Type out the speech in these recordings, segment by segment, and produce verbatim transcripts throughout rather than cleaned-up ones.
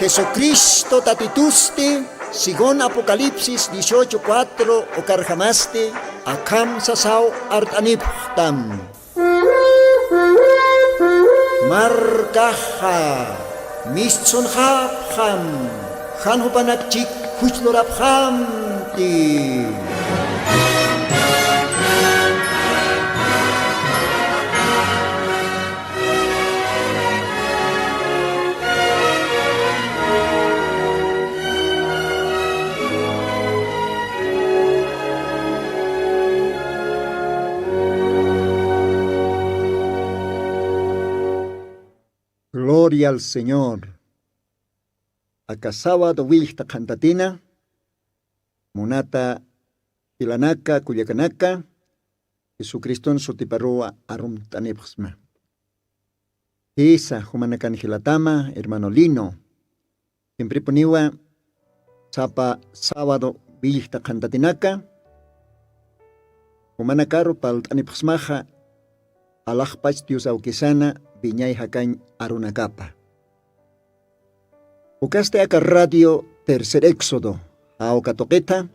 Jesucristo Tatitusti, según Apocalipsis dieciocho cuatro, ukarjamasti akham sasaw art'anipxtam. Markaxa mistsunxapxam, jan jupanakchik juchlurapxamti. Gloria al Señor. Aka sábado willkta qhantatina, munata jilanaka, kullakanaka, Jesucriston sutiparuwa arumt'anipxsma. Jisa, jumanakan jilatama, hermano Lino. Siemprepuniwa sapa sábado willkta qhantatinaka, jumanakaru palt'anipxsmaxa, alaxpach Dios awkisana, wiñay jakañ arunakapa. Ukasti aka Radio Tercer Éxodo, jawka tuqita,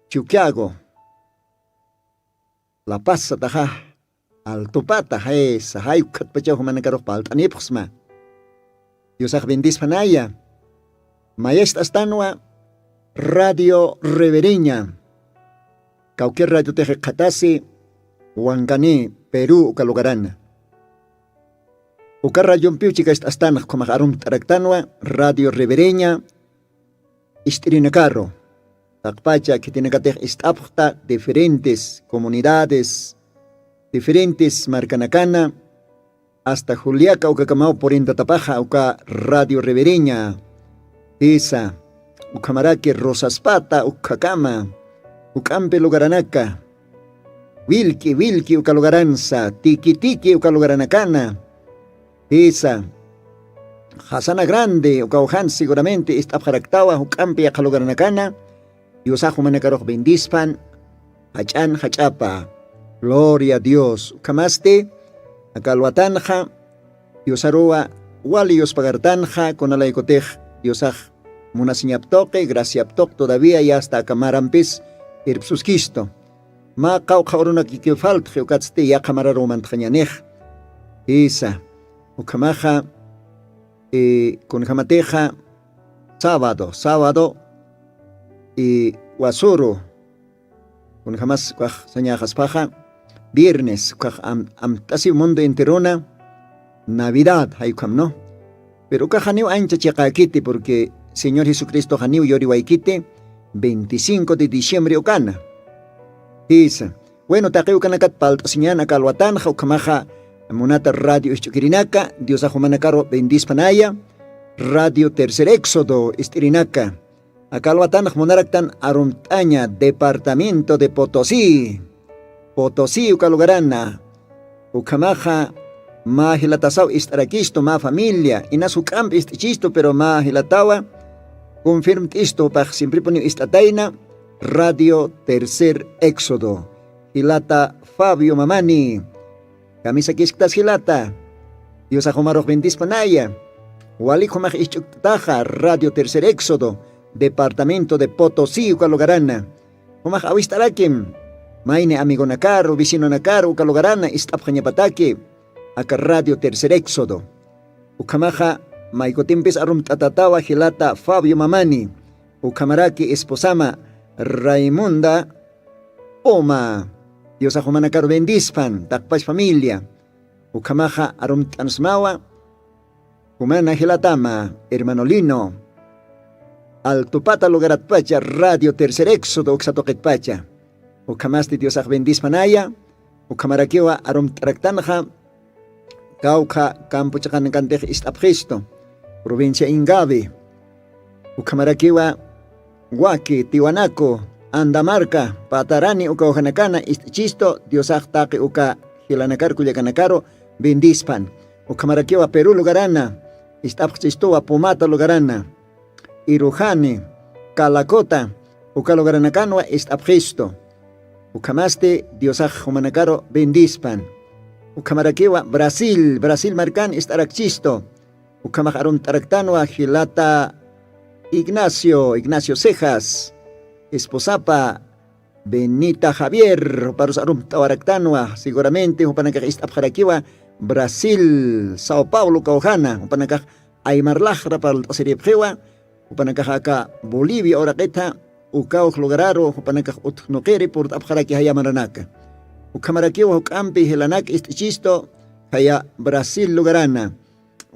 Chuquiago, La Paz sataxa, Altupata, jaysa, jay ukkhatpachaw jumanakarux palt'anipxsma. Diosax bendispanaya. Mayacht'astanwa Radio Revereña. Kawkir radiotix qhatasi, Huancaní, Perú, uka lugarana. Uka radiompiw chikacht'astanx, ukhamax arumt'araktanwa, Radio Revereña, ist'irinakaru. Taqpacha khitinakatix ist'apxta diferentes comunidades, diferentes markanakana, hasta Juliaca ukakamaw purintatapaxa uka Radio Revereña. Jisa, ukhamaraki Rosaspata ukhakama, juk'ampi lugaranaka. Willki, willki uka lugaransa, tiki, tiki uka lugaranakana. Jisa, Jasana Grande, ukaw jan seguramente ist'apxaraktawa, juk'ampi yaqha lugaranakana, Diosax jumanakarux bendispan, jach'an jach'apa. Gloria a Dios. Ukhamasti, aka alwatanxa, Diosaruwa, wali yuspagartanxa, kunalaykutix, Diosax munasiñap tuqi, graciap tuq, todavía ya hasta aka marampis irpsuskistu. Mä qawqha urunakikiw faltxi, ukatsti yaqha mararuw mantxañanix. Jisa, ukhamaxa, eh, kunjamatixa, sábado, sábado, y wasuru, kunjamas ukax sañäxaspaxa, viernes, ukax am-, amt'asiw mundo enterona, Navidad, jay ukham, ¿no? Pero ukax janiw ancha chiqäkiti, porque Señor Jesucristo janiw yuriwaykiti, veinticinco de diciembre ukana. Jisa. Bueno, taqi ukanakat palt'asiñän aka alwatanxa, ukhamaxa munata radio isch'ukirinaka, Diosax jumanakaru bendispanaya, Radio Tercer Éxodo ist'irinaka. Aka alwatanx munaraktan arumt'aña departamento de Potosí. Potosí uka lugarana. Ukhamaxa mä jilatasaw ist'arakistu mä familia. Inas juk'amp ist'ichistu, pero mä jilatawa confirmt'istu, jupax siemprepuniw ist'atayna. Radio Tercer Éxodo. Jilata Fabio Mamani. Kamisakisktas jilata. Diosax jumarux bendispanaya. Walik jumax isch'ukt'ataxa Radio Tercer Éxodo, departamento de Potosí uka lugarana. Jumax awist'arakim. Mayni amigonakaru, vecinonakaru uka lugarana ist'apxañapataki. Aka Radio Tercer Éxodo. Ukhamaxa maykutimpis arumt'atatawa jilata Fabio Mamani. Ukhamaraki esposama Raimonda Poma. Diosax jumanakaru bendispan, taqpach familia. Ukhamaxa arumt'ansmawa, jumana jilatama, hermano Lino. Altupata lugaratpacha Radio Tercer Éxodo uksa tuqitpacha. Ukhamasti Diosax bendispanaya, ukhamarakiwa arumt'araktanxa, kawkha campo chiqanakantix ist'apxistu, provincia Ingavi. Ukhamarakiwa waki, Tiwanaku, Andamarca, Patarani uka ujanakana ist'ichistu, Diosax taqi uka jilanakar kullakanakaru bendispan. Ukhamarakiwa Perú lugarana, ist'apxchistuwa Pumata lugarana. Irujani, Calacota, uka lugaranakanwa ist'apxistu. Ukhamasti Diosax jumanakaru bendispan. Ukhamarakiwa Brasil, Brasil markan ist'arakchistu. Ukhamax arumt'araktanwa jilata Ignacio, Ignacio Cejas, esposapa Benita Javier, juparus arumt'awaraktanwa, seguramente jupanakax ist'apxarakiwa Brasil, Sao Paulo kawjana, jupanakax aymarlaxra parlt'asiripxiwa, jupanakax aka Bolivia uraqitha, ukawj lugararu jupanakax utjnuqiri purt'apxaraki jaya maranaka. Ukhamarakiwa juk'ampi jilanak ist'ichistu, jaya Brasil lugarana.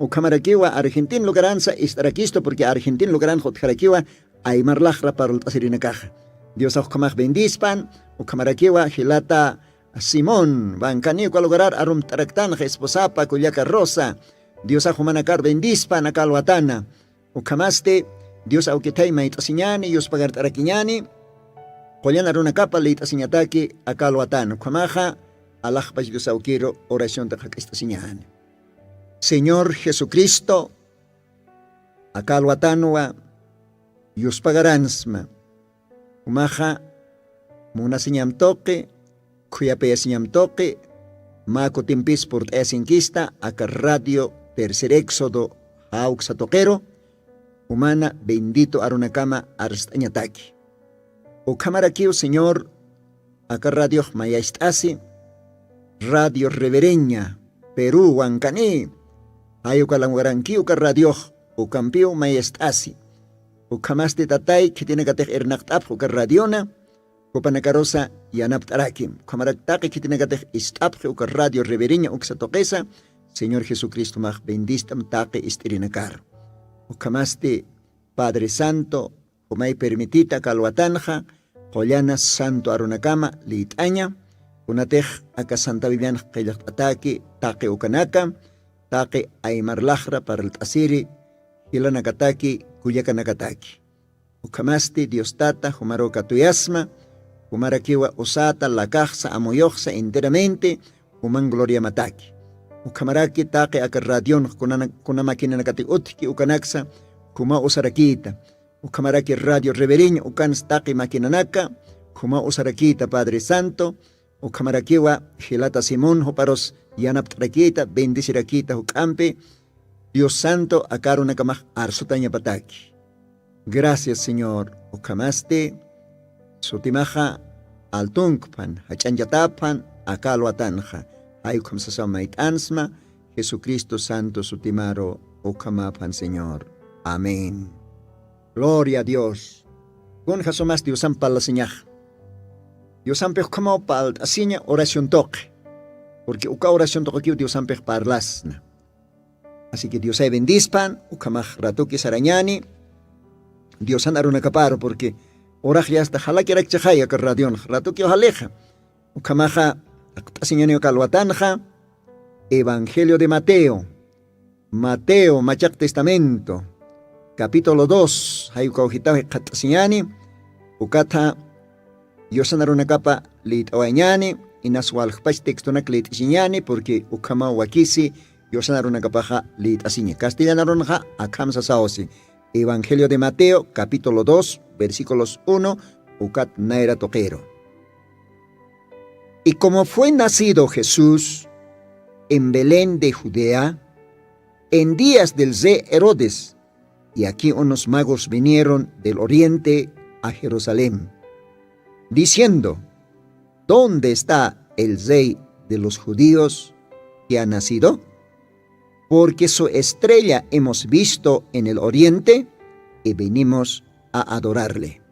Ukhamarakiwa Argentina lugaransa ist'arakistu, porque Argentina lugaranxa utjarakiwa aymarlaxra parlt'asirinakaxa. Diosax ukhamax bendispan, ukhamarakiwa jilata Simón, Bancani uka lugarar arumt'araktanxa esposapa, kullaka Rosa. Diosax jumanakar bendispan aka alwatana. Ukhamasti, Dios awkithay mayt'asiñani, yuspagart'arakiñani, qullan arunakapa liyt'asiñataki aka alwatana. Ukhamaxa, alaxpach Dios awkiru oracionta qhak'ist'asiñani. Señor Jesucristo, aka alwatanwa yuspagaransma. Jumaxa munasiñam tuqi, khuyapayasiñam tuqi, mä kutimpis purt'ayasinkista aka Radio Tercer Éxodo jawksa tuqiru, jumana bendito arunakama arst'añataki. Ukhamarakiw, Señor, aka radiox mayacht'asi, Radio Ribereña, Perú, Huancaní, jay uka lugarankiw uka radiox, ukampiw mayacht'asi. Ukhamasti, Tatay, khitinakatix irnaqt'apx uka radiona, jupanakarusa yanapt'arakim. Ukhamarak taqi khitinakatix ist'apxi uka Radio Ribereña uksa tuqisa, Señor Jesucristomax bendist'am taqi ist'irinakar. Ukhamasti, Padre Santo, jumay permitita aka alwatanxa, qullana santo arunakama liyt'aña, kunatix aka Santa Biblianx qillqt'ataki taqi ukanaka, taqi aymar laxra parlt'asiri, jilanakataki, kullakanakataki. Ukhamasti Dios Tata, jumaru katuyasma, jumarakiwa usata, lakaxsa, amuyuxsa enteramente, juman gloriamataki. Ukhamaraki taqi aka radionx kunana-, kuna maquinanakati utjki ukanaksa, juma usarakïta. Ukhamaraki Radio Ribereña ukans taqi maquinanaka, juma usarakïta, Padre Santo, ukhamarakiwa jilata Simón juparus yanapt'arakïta, bendecirakïta juk'ampi, Dios Santo, aka arunakamax arsutañapataki. Gracias, Señor. Ukhamasti, sutimaxa altunkphan, jach'añchataphan, aka alwatanxa. Jay ukham sasaw mayt'ansma, Jesucristo santo sutimaru ukhamaphan, Señor. Amén. Gloria a Dios. Kunja sumas Diosamp parlasiñax. Diosampix ukhamaw parlt'asiña oración tuqi. Porque uka oración tuqikiw Diosampix parlasna. Así que Diosay bendispan, ukhamax ratuki sarañani, Diosan arunakaparu, porque urax yasta jalakirakchixay aka radionx, ratukiw jalixa. Ukhamaxa, qhaqt'asiñani uka alwatanxa, Evangelio de Mateo, Mateo, Machaq Testamento, capítulo dos, jay ukaw jitaw jikxatasiñani, ukatha Diosan arunakapa lït'awañani, inas waljpach textonak lït'asiñani, porque ukhamaw wakisi Diosan arunakapaxa lït'asiña. Castellan arunxa akham sasawsi. Evangelio de Mateo, capítulo dos, versículos uno, ukat nayra tuqiru. Y como fue nacido Jesús en Belén de Judea, en días del rey Herodes, y aquí unos magos vinieron del oriente a Jerusalén, diciendo: ¿Dónde está el rey de los judíos que ha nacido? Porque su estrella hemos visto en el oriente y venimos a adorarle.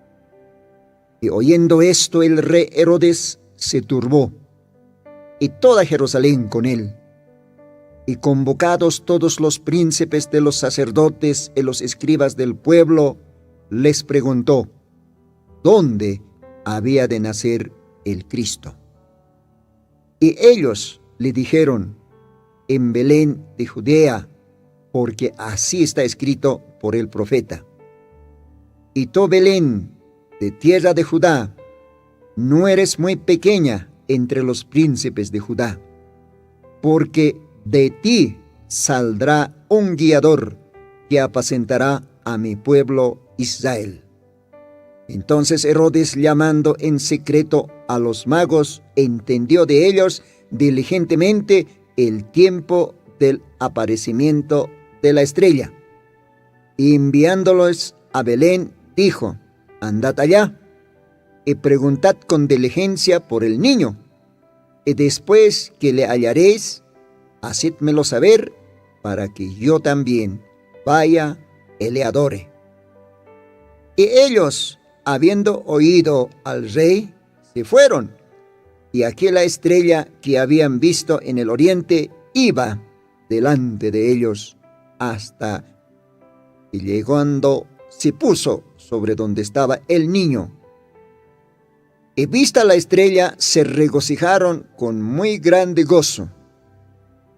Y oyendo esto, el rey Herodes se turbó, y toda Jerusalén con él. Y convocados todos los príncipes de los sacerdotes y los escribas del pueblo, les preguntó dónde había de nacer el Cristo. Y ellos le dijeron: En Belén de Judea, porque así está escrito por el profeta: Y tú, Belén, de tierra de Judá, no eres muy pequeña entre los príncipes de Judá, porque de ti saldrá un guiador que apacentará a mi pueblo Israel. Entonces Herodes, llamando en secreto a los magos, entendió de ellos diligentemente el tiempo del aparecimiento de la estrella. Y enviándolos a Belén, dijo: "Andad allá y preguntad con diligencia por el niño, y después que le hallaréis, hacedmelo saber, para que yo también vaya y le adore". Y ellos, habiendo oído al rey, se fueron. Y aquí la estrella que habían visto en el oriente iba delante de ellos, hasta que llegando se puso sobre donde estaba el niño. Y vista la estrella, se regocijaron con muy grande gozo.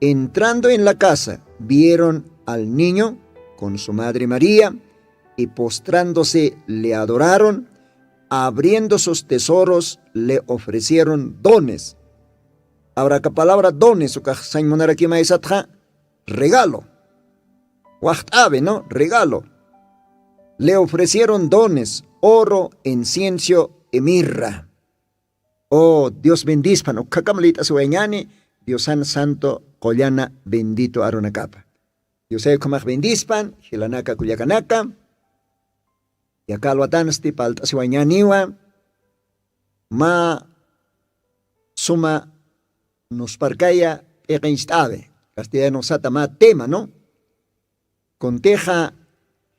Entrando en la casa, vieron al niño con su madre María, y postrándose le adoraron, abriendo sus tesoros le ofrecieron dones. Ahora, aka palabra dones ukax sañ munarakimaysatxa, regalo. Waxt'awi, ¿no? Regalo. Le ofrecieron dones, oro, incienso y mirra. Oh, Dios bendispan, ukhakam lït'asiwayañäni Diosan santo qullana bendito arunakapa. Diosay ukhamax bendispan, jilanaka kullakanaka. Aka alwatansti palt'asiwayañäniwa. Mä suma nusparkaya p'iqincht'awi. Castellano sata mä tema, ¿no? Kuntixa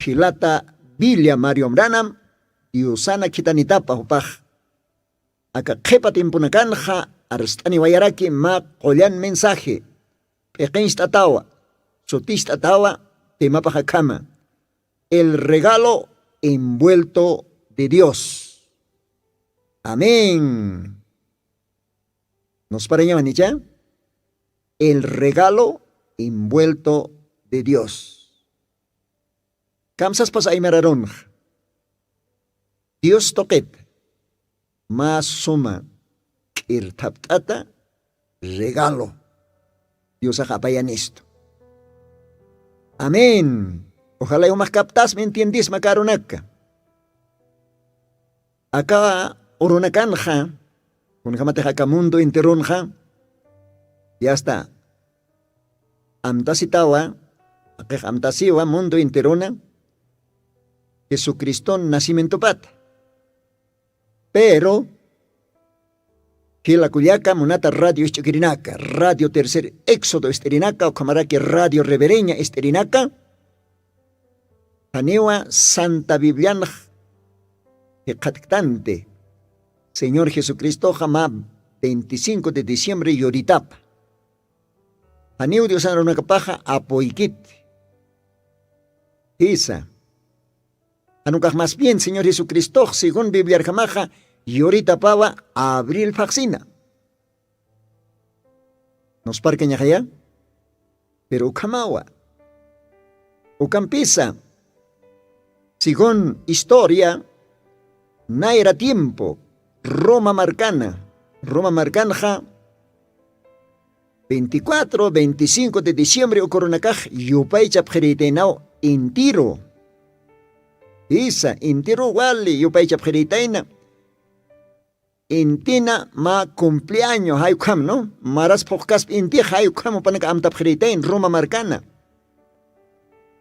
jilata Biblia Mario Mranam Diosana khitanitapa jupax. Aka qhipa timpunakanxa arst'aniwayaraki mä qullan mensaje. P'iqincht'atawa, suticht'atawa, temapax akhama: El regalo envuelto de Dios. Amén. Nusparañawan icha, el regalo envuelto de Dios. Kamsaspas aymararunx, Dios tuqit mä suma k'irthapt'ata regalo Diosax apayanistu. Amén. Ojalay umax kaptasmi entiendisma karunaka. Aka urunakanxa, kunjamatix aka mundo enteronxa, yasta amtasitawa, aqix amtasiwa mundo enterona Jesucriston nacimientopata. Pero jilakullaka munata radio isch'ukirinaka, radio tercer éxodo ist'irinaka ukhamaraki radio revereña ist'irinaka, janiwa santa biblianx jikxatktanti señor jesucristoxa mä veinticinco de diciembre yuritapa. Janiw diosan runakapaxa apuykit jisa. Janukax mas bien señor jesucristox según bibliarjamaxa yuritapawa abril phaxsina. Nusparkañaxaya? Pero ukhamawa. Ukampisa según historia nayra tiempo roma markana, roma markanxa veinticuatro veinticinco de diciembre ukurunakax yupaychapxiriytaynaw intiru. Isa intiru wali yupaychapxiriytayna. Intina mä cumpleaño jaykham no maras phuqkasp intix jaykham upanaka amtapxiriytayna roma markana.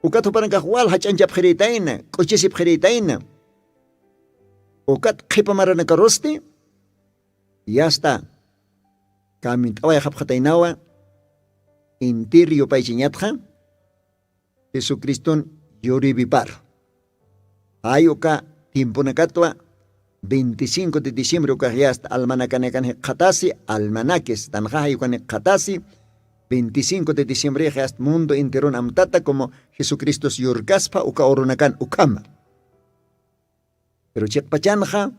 Ukat upanakax wal jach'anchapxiriytayna k'uchisipxiriytayna. Ukat qhipa maranakarusti yasta kamint'awayxapxataynawa intir yupaychañatxa jesucriston yuriwiparu. Jay uka tiemponakatwa veinticinco de diciembre ukax yasta almanakanakan jikxatasi almanakis tanxa jay ukan jikxatasi veinticinco de diciembre yasta mundo enteron amtata como jesucristos yurkaspa uka urunakan ukhama. Pero chiqpachanxa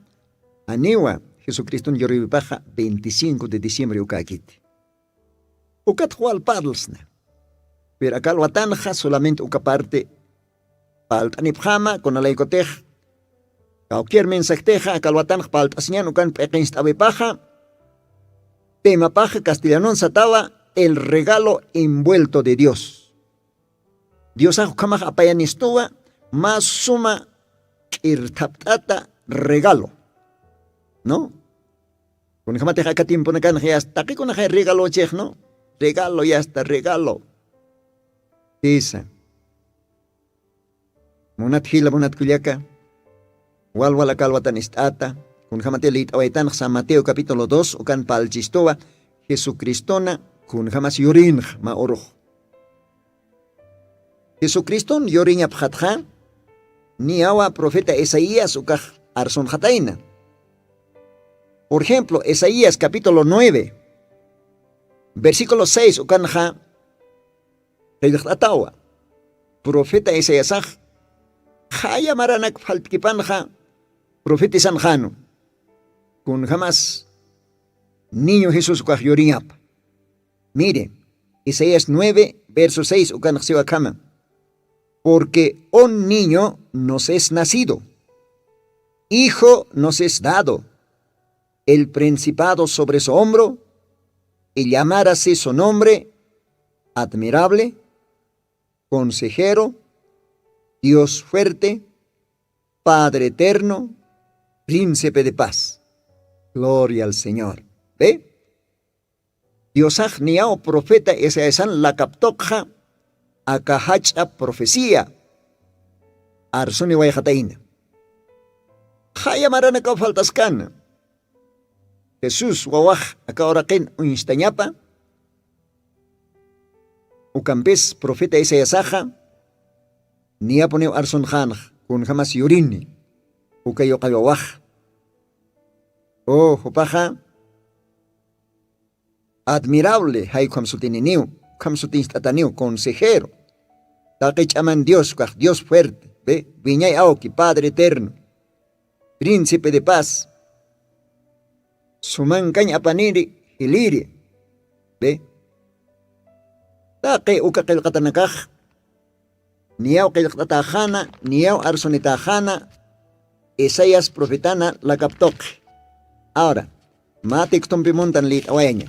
aniwa jesucriston yuriwipaxa veinticinco de diciembre ukakiti. Ukat jual parlsna. Pero akal watanxa solamente uka parte palt'anipxama kunalaykutix kawkier mensajtixa akal watanxa palt'asiñan ukan p'iqinst'awipaxa temapaxa castellanon satawa el regalo envuelto de dios. Diosax ukhamax apayanistuwa mä suma k'irthapt'ata regalo. No kunjamatix aka tiemponakanxa yasta taqikunaxay regalochix no regalo yasta regalo. Isa Munat jila munat kullaka, walwal aka alwatan ist'ata, kunjamati lït'awaytanxa San Mateo capítulo dos ukan palchistuwa, Jesucristona kunjamas yurinxa mä urux. Jesucriston yuriñapxatxa, niyawa profeta Isaías ukax arsunxatayna. Por ejemplo, Isaías capítulo nueve, versículo seis ukanxa qillqt'atawa. Profeta Isaiasax qhaya maranak faltkipanxa profetisanxanu. Kunjamas niño Jesús ukax yuriñapa. Mire, Isaías nueve, verso seis ukanxsiwa kama. Porque un niño nos es nacido, hijo nos es dado, el principado sobre su hombro, y llamarase su nombre admirable, consejero, Dios fuerte, Padre eterno, príncipe de paz. Gloria al Señor. ¿Ve? Diosax niyaw profeta Isaiasan lakaptuqxa aka jach'a profecía arsuni wayxatayna. Qhaya maranakaw faltaskana. Jesús wawax aka uraqin uñstañapa. Ukampis profeta Isaiasaxa niyapuniw arsunxanx, kunjamas yurini uka yuqall wawax. O jupaxa admirable jaykham sutininiw, kham sutinst'ataniw, consejero, taqi ch'aman Dios ukax, Dios fuerte, ve, wiñay awki, Padre eterno, príncipe de paz, sumankañ apaniri, jiliri, ve. Taqi uka qillqatanakax niyaw qillqt'ataxana, niyaw arsunitäxana Isaías profetana lakaptuqi. Ahora, mä textompi muntan lït'awayaña.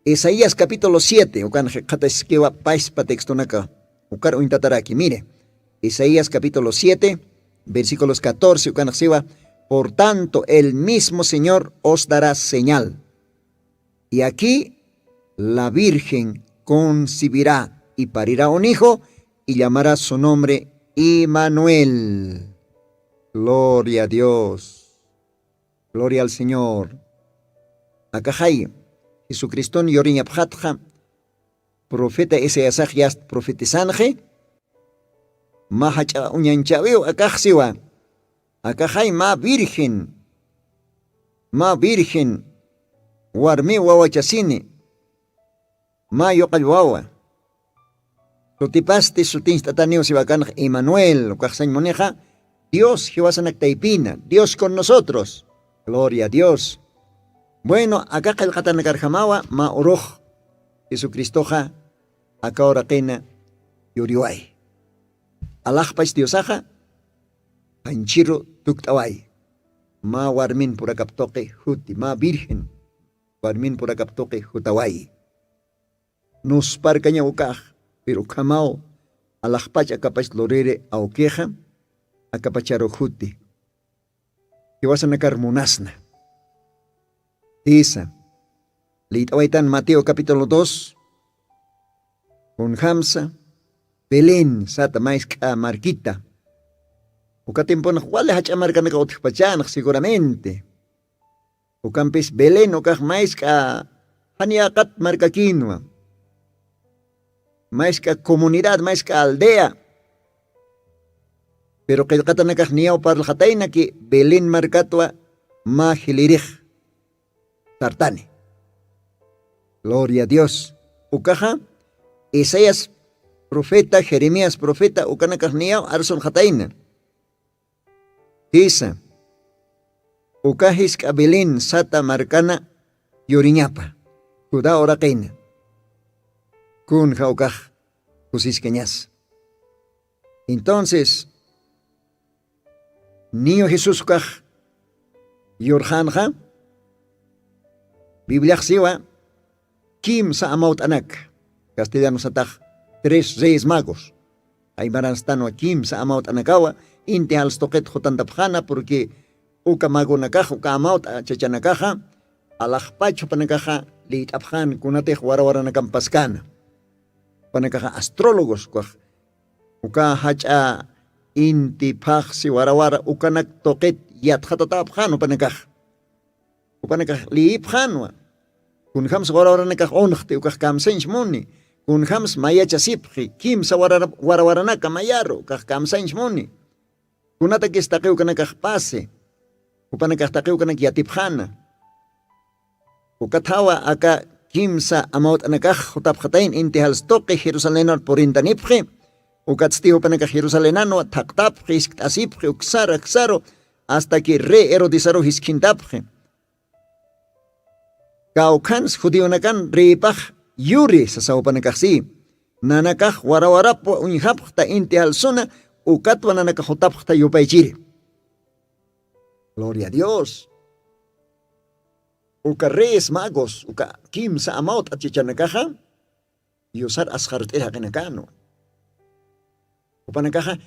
Isaías capítulo siete ukan jikxataskiwa paspa textonaka, ukar uñtataraki. Mire, Isaías capítulo siete, versículos catorce ukanxsiwa: "Por tanto, el mismo Señor os dará señal. Y aquí la Virgen concebirá y parirá un hijo, y llamará su nombre Emanuel". Gloria a Dios. Gloria al Señor. Akaxay, Jesucriston yuriñapxatxa, profeta Isaiasax yast profetisanxi, mä jach'a uñanchäwiw akaxsiwa. Akaxay mä virgen, mä virgen, warmi wawachasini, mä yuqall wawa. Sutipasti sutinst'ataniw siwa kanx Emanuel, ukaxsañ munixa, Dios jiwasanak taypina, Dios con nosotros. Gloria a Dios. Bueno, aka qillqatanakarjamawa mä urux Jesucristoxa aka uraqina yuriway. Alaxpach Diosaxa, janchiru tukt'away. Mä warmin purakap tuqi juti, mä virgen warmin purakap tuqi jutaway. Nusparkaña ukax, pero ukhamaw alaxpach akapach luriri awkixa, akapacharu juti. Jiwasanakar munasna. Jisa. Lït'awaytan Mateo capítulo dos. Kunjamsa, Belén sata, mä jisk'a markita. Uka tiemponax wali jach'a markanaka utjpachänx seguramente. Ukampis Belén ukax mä jisk'a, jan yäqat markakinwa. Mä jisk'a comunidad, mä jisk'a aldea. Pero qillqatanakax niyaw parlxatayna que Belén markatwa mä jilirix sartani. Gloria a Dios. Ukaxa, Isaías profeta, Jeremías profeta, ukanakax niyaw arsunxatayna. Jisa, uka jisk'a Belén sata markana yuriñapa, Judá uraqina. Kunja ukax kusiskañas. Entonces, niño Jesús ukax yurxanxa, Bibliax siwa, kimsa amawt'anak, castellano satax, tres reyes magos. Aymaranstanwa kimsa amawt'anakawa, inti jalstuqit jutantapxana, porque uka magonakax, uka amawt'a chachanakaxa, alaxpach jupanakaxa lït'apxan kunatix warawaranakam paskana. Jupanakaxa astrólogos, ukax Uka jach'a inti phaxsi warawara ukanak tuqit yatxatatapxan upanakax. Upanakax liyipxanwa. Kunjams warawaranakax unxti ukax kamsañch muni. Kunjams mayachasipxi kimsa warawaranaka mayaru ukax kamsañch muni. Kunatakis taqiw kanakax pasi upanakax taqiw kanak yatipxana. Ukathawa aka kimsa amawt'anakax jutapxatayn inti jalstuqi jerusalenwan purintanipxi. Ukatsti upanakax jerusalenanwa thaqtapxi iskt'asipxi uksara ksaru. Astaki rey herodesaru jiskhintapxi. Kawkhans judionakan reypax yuri sasawpanakaxsi. Nanakax warawarapwa uñjapxta inti jalsuna. Ukatwa nanakax jutapxta yupaychiri. Gloria a dios. Uka reyes magos uka kimsa amawt'at chachanakaxa yusar asqart'ir jaqinakanwa. Jupanakaxa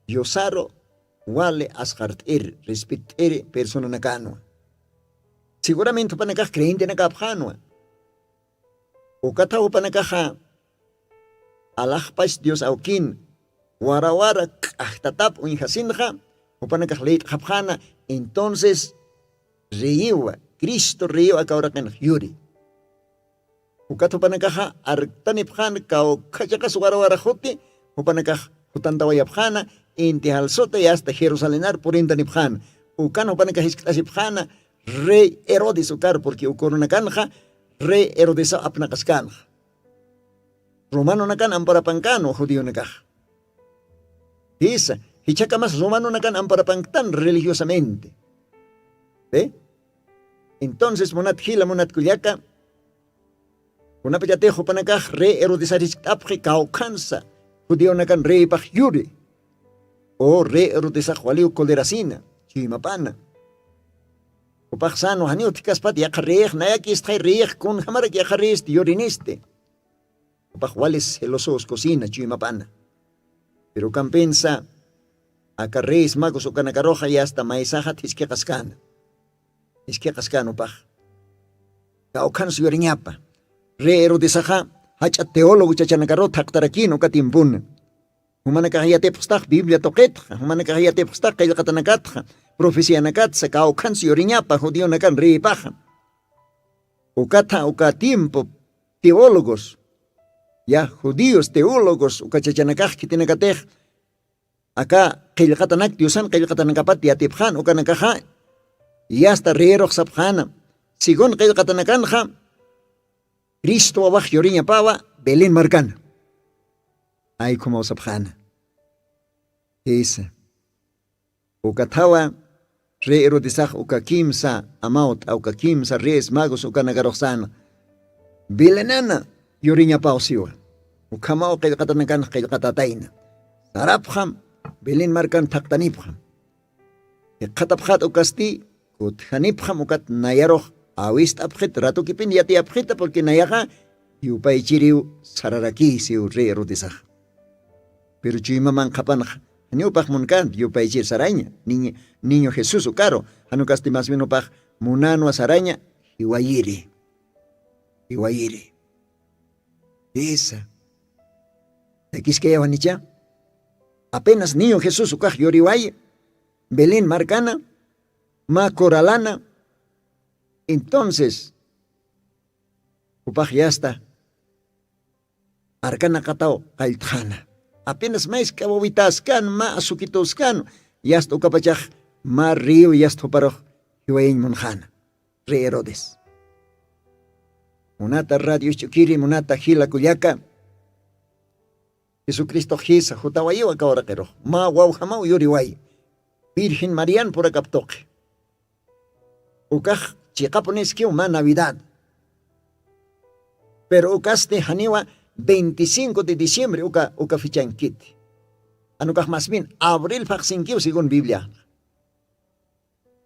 yusaru wali asqart'ir respet'iri personanakanwa. Seguramente jupanakax creyentenakapxanwa. Ukatha jupanakaxa alaxpach dios awkin warawara k'ajtatap uñjasinxa jupanakax leyt'xapxana. Entonces reyiwa cristo reyiw aka uraqinx yuri. Ukat jupanakaxa arktanipxan kawkhachaqas warawaraxuti jupanakax jutantawayapxana inti jalsuta yasta jerusalenar purintanipxana. Ukan jupanakax jiskt'asipxana rey herodes ukar purqui ukuruna kanxa rey herodesaw apnaqaskanxa. Romanonakan amparapankanwa judionakax. Jisa jichhakamas romanonakan amparapanktan religiosamente. Entonces munat jila munat kullaka kunapachatix jupanakax rey herodesar jiskt'apxi kawkhansa judionakan reypax yuri. O rey herodesax waliw colerasina chuymapana. Upaxsanwa janiw thikaspat yaqha reyix nayakistxay reyix kunjamarak yaqha reyist yurinisti. Upax walis jelosos cocina chuymapana. Pero ukampinsa aka reyes magos ukanakaruxa yasta maysaxat jiskhiqaskana. Jiskhiqaskana upax kawkhansa yuriñapa. Rey herodesaxa jach'a teólogo chachanakaru thaqtarakina uka tiempuna. Jumanakax yatipxstax biblia tuqitxa jumanakax yatipxstax qillqatanakatxa profecianakatsa kawkhansa yuriñapa judionakan reypaxa. Ukatha uka tiempo teólogos ya judíos teólogos uka chachanakax khitinakatix aka qillqatanak diosan qillqatanakapat yatipxan ukanakaxa yasta reyerux sapxana. Según qillqatanakanxa cristo wawax yuriñapawa belén markana. Ay khumawsapxana. Jisa ukathawa rey herodesax uka kimsa amawt'a uka kimsa reyes magos ukanakaruxsana belenana yuriñapaw siwa. Ukhamaw qillqatanakanx qillqatatayna sarapxam belén markan thaqtanipxam. Jikxatapxat ukasti kutjanipxam ukat nayarux awist'apxit ratukipin yatiyapxita purqui nayaxa yupaychiriw sararakiy siw rey herodesax. Pero chuymaman qhapanxa janiw upax munkant yupaychir saraña niño jesús ukaru janukasti masmin upax munanwa saraña jiwayiri. Jiwayiri jisa. Takiskayawanicha apenas niño jesús ukax yuriway belén markana mä coralana. Entonces jupax yasta arkanaqataw qalltxana apenas mays k'awawitaskan mä asukituskan yasta ukapachax mä río yasta juparux jiwayañ munxana. Rey herodes munata radio isch'ukiri munata jila kullaka jesucristox jisa jutawayiw aka uraqirux mä wawjamaw yuriway virgen marian purakaptuqi. Ukax chiqapuniskiw mä navidad. Pero ukasti janiwa veinticinco de diciembre uka uka fichankiti. Anukax masmin abril phaqsinkiw según bibliaxna.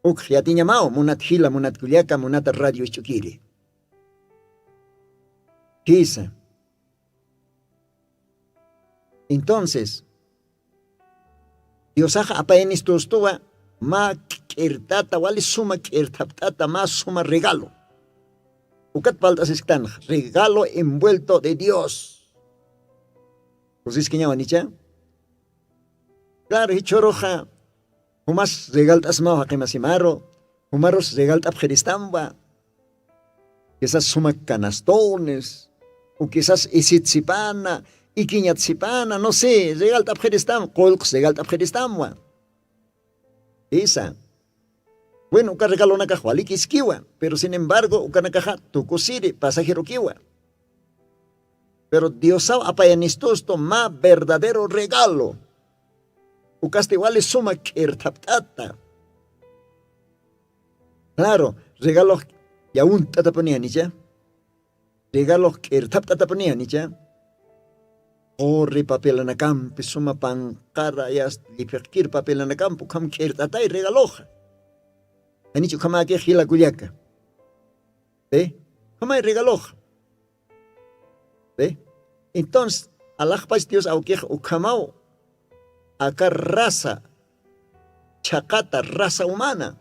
Ukx yatiñamaw munat jila munat kullaka munata radio isch'ukiri. Jisa. Entonces diosaxa apayanistustuwa mä k'irt'ata wali suma k'irthapt'ata mä suma regalo. Ukat palt'asisktanxa regalo envuelto de dios. Kusiskiñawan icha Claro, jichhuruxa jumas regalt'asmaw jaqimasimaru, jumarus regalt'apxiristamwa. Quisas sumak canastones, u quisas isitsipana, ikiñatsipana, no sé, regalt'apxiristam qullqs regalt'apxiristamwa. Isa. Bueno, uka regalonakax walikiskiwa, pero sin embargo ukanakaxa tukusiri pasajerokiwa. Pero diosaw apayanistustu mä verdadero regalo. Ukasti wali suma k'irthapt'ata. Claro, regalox yawunt'atapunianicha, regalox k'irthapt'atapunianicha. Qurri papelanakampi suma panqara yast lliphiqkir papelanakampi ukham k'irt'atay regaloxa. Janich ukhamäkix jila kullaka. Ve, ukhamay regaloxa. Ve. Entonces alaxpach dios awkix ukhamaw aka raza chhaqata raza humana,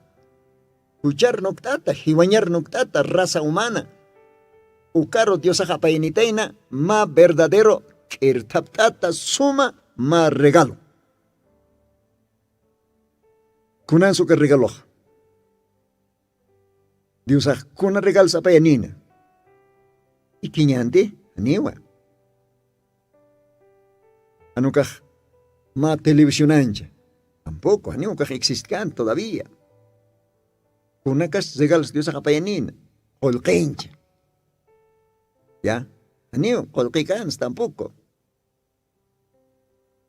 juchar nukt'ata jiwañar nukt'ata raza humana. Ukaru diosax apayanitayna mä verdadero k'irthapt'ata suma mä regalo. Kunansa uka regaloxa? Diosax kuna regalsa apayanina? Ikiñanti? Janiwa. Anukax mä televisionancha? Tampoco janiw ukax existkan todavía. Kunakas regalsa diosax apayanina? Qullqincha. Ya. Janiw qullqikansa tampoco.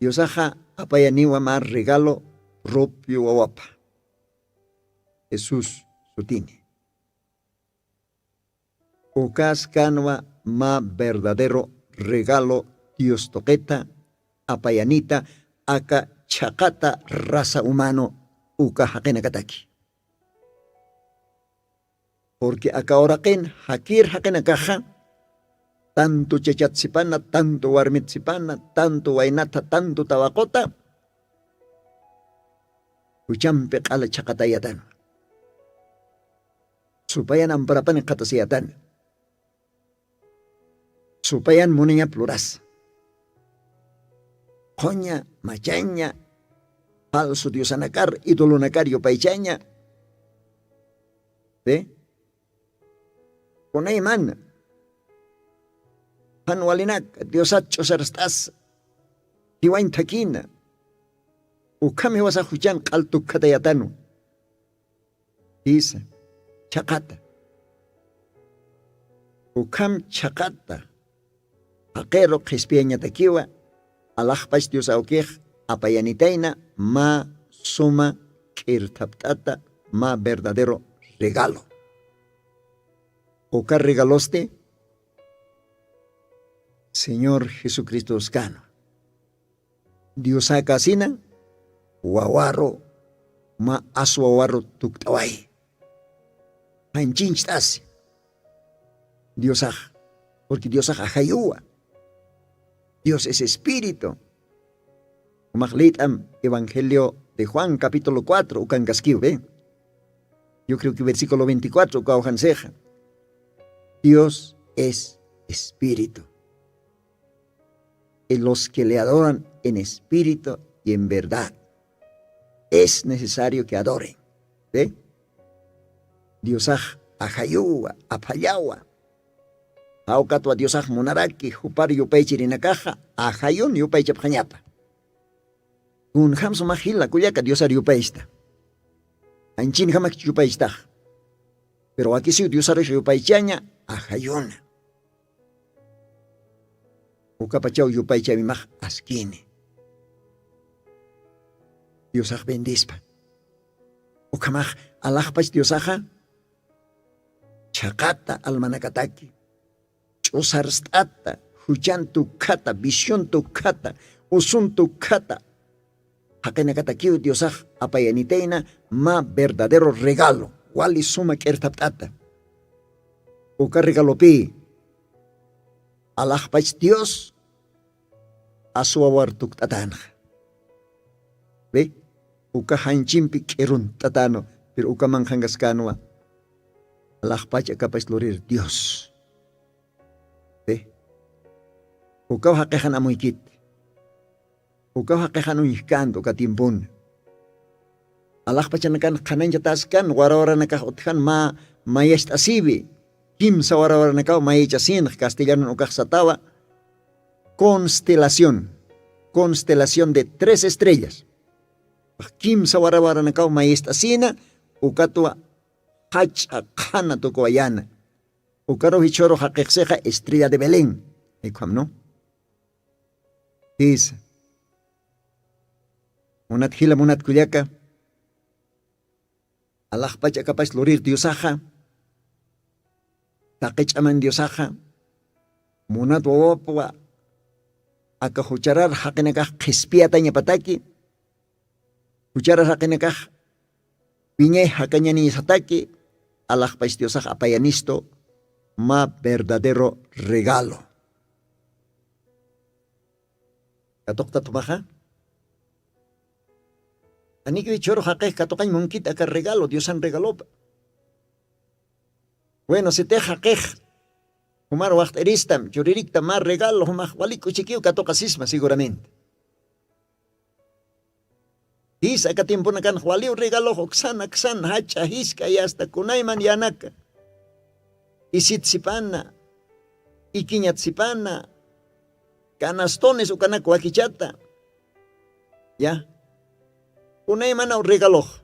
Diosaxa apayaniwa mä regalo propio wawapa, jesús sutini. Ukas kanwa mä verdadero regalo dios tuqita apayanita aka chhaqata raza humano uka jaqinakataki. Purqui aka uraqin jakir jaqinakaxa tantu chachatsipana tantu warmitsipana tantu waynatha tantu tawaquta juchampi q'ala chhaqatayatana. Supayan amparapani qhatasiyatana. Supayan munañap lurasa. Qhuña machaña falso diosanakar idolonakar yupaychaña. Ve. Kunaymana jan walinaka diosat ch'usarst'asa jiwañ thakina. Ukham jiwasax juchan q'al tukkhatayatanu. Isa. Chhaqata. Ukham chhaqata jaqiru qhispiyañatakiwa. Alaxpach dios awkix apayanitayna mä suma k'irthapt'ata mä verdadero regalo. Uka regalosti señor jesucristo uskana. Diosäkasina wawaru mä aswawaru tukt'away. Janchincht'asi diosax. Purqui diosax ajayuwa. Dios es espíritu. Umaq lït'am evangelio de juan capítulo cuatro ukankaskiw ve. Yo creo que versículo veinticuatro ukaw jansixa. Dios es espíritu. Y los que le adoran en espíritu y en verdad es necesario que adoren. Ve. Diosax ajayuwa aphallawa. Jawkatwa diosax munaraki jupar yupaychirinakaxa ajayun yupaychapxañapa. Kunjam sumax jila kullaka diosar yupaychta. Anchin jamakchi yupaychtax. Pero wakisiw diosarusha yupaychaña ajayuna. Ukapachaw yupaychamimax askini. Diosax bendispa. Ukhamax alaxpach diosaxa chhaqata almanakataki ch'usarst'ata juchan tukkhata visión tukkhata usun tukkhata jaqinakatakiw diosax apayanitayna mä verdadero regalo wali suma k'irthapt'ata. Uka regalopï alaxpach dios aswawar tukt'atänxa. Ve. Uka janchimpi k'irunt'atänu. Pero ukaman qhankaskänwa alaxpach akapach lurir dios. Ve. Ukaw jaqixan amuykit. Ukaw jaqixan uñjkänta uka tiempona. Alaxpachanakan qhanañchataskan warawaranakax utjan mä mayacht'asiwi. Kimsa warawaranakaw mayachasïnx castellanun ukax satawa constelación, constelación de tres estrellas. Kimsa warawaranakaw mayist'asïna ukatwa jach'a qhana tukuwayäna. Ukaruw jichhüru jaqixsixa estrella de belén. Jaykham no? Jisa. Munat jila munat kullaka, alaxpach akapach lurir diosaxa, taqi ch'aman diosaxa munat wawapwa aka jucharar jaqinakax qhispiyatañapataki, jucharar jaqinakax wiñay jakañaniñasataki, alaxpach diosax apayanistu mä verdadero regalo. Katuqta tumaxa? Aniki wichhüru jaqix katuqañ munkit aka regalo diosan regalopa. Bueno, sitix jaqix jumar waxt'iristam churirikta mä regalo jumax wali k'uchikiw katuqasisma seguramente. Jis aka tiemponakanx waliw regalox uksan aksan jach'a jisk'a yasta kunayman yänaka, isitisipana, ikiñatisipana, kanastones ukanak wakichata. Ya, kunaymanaw regalox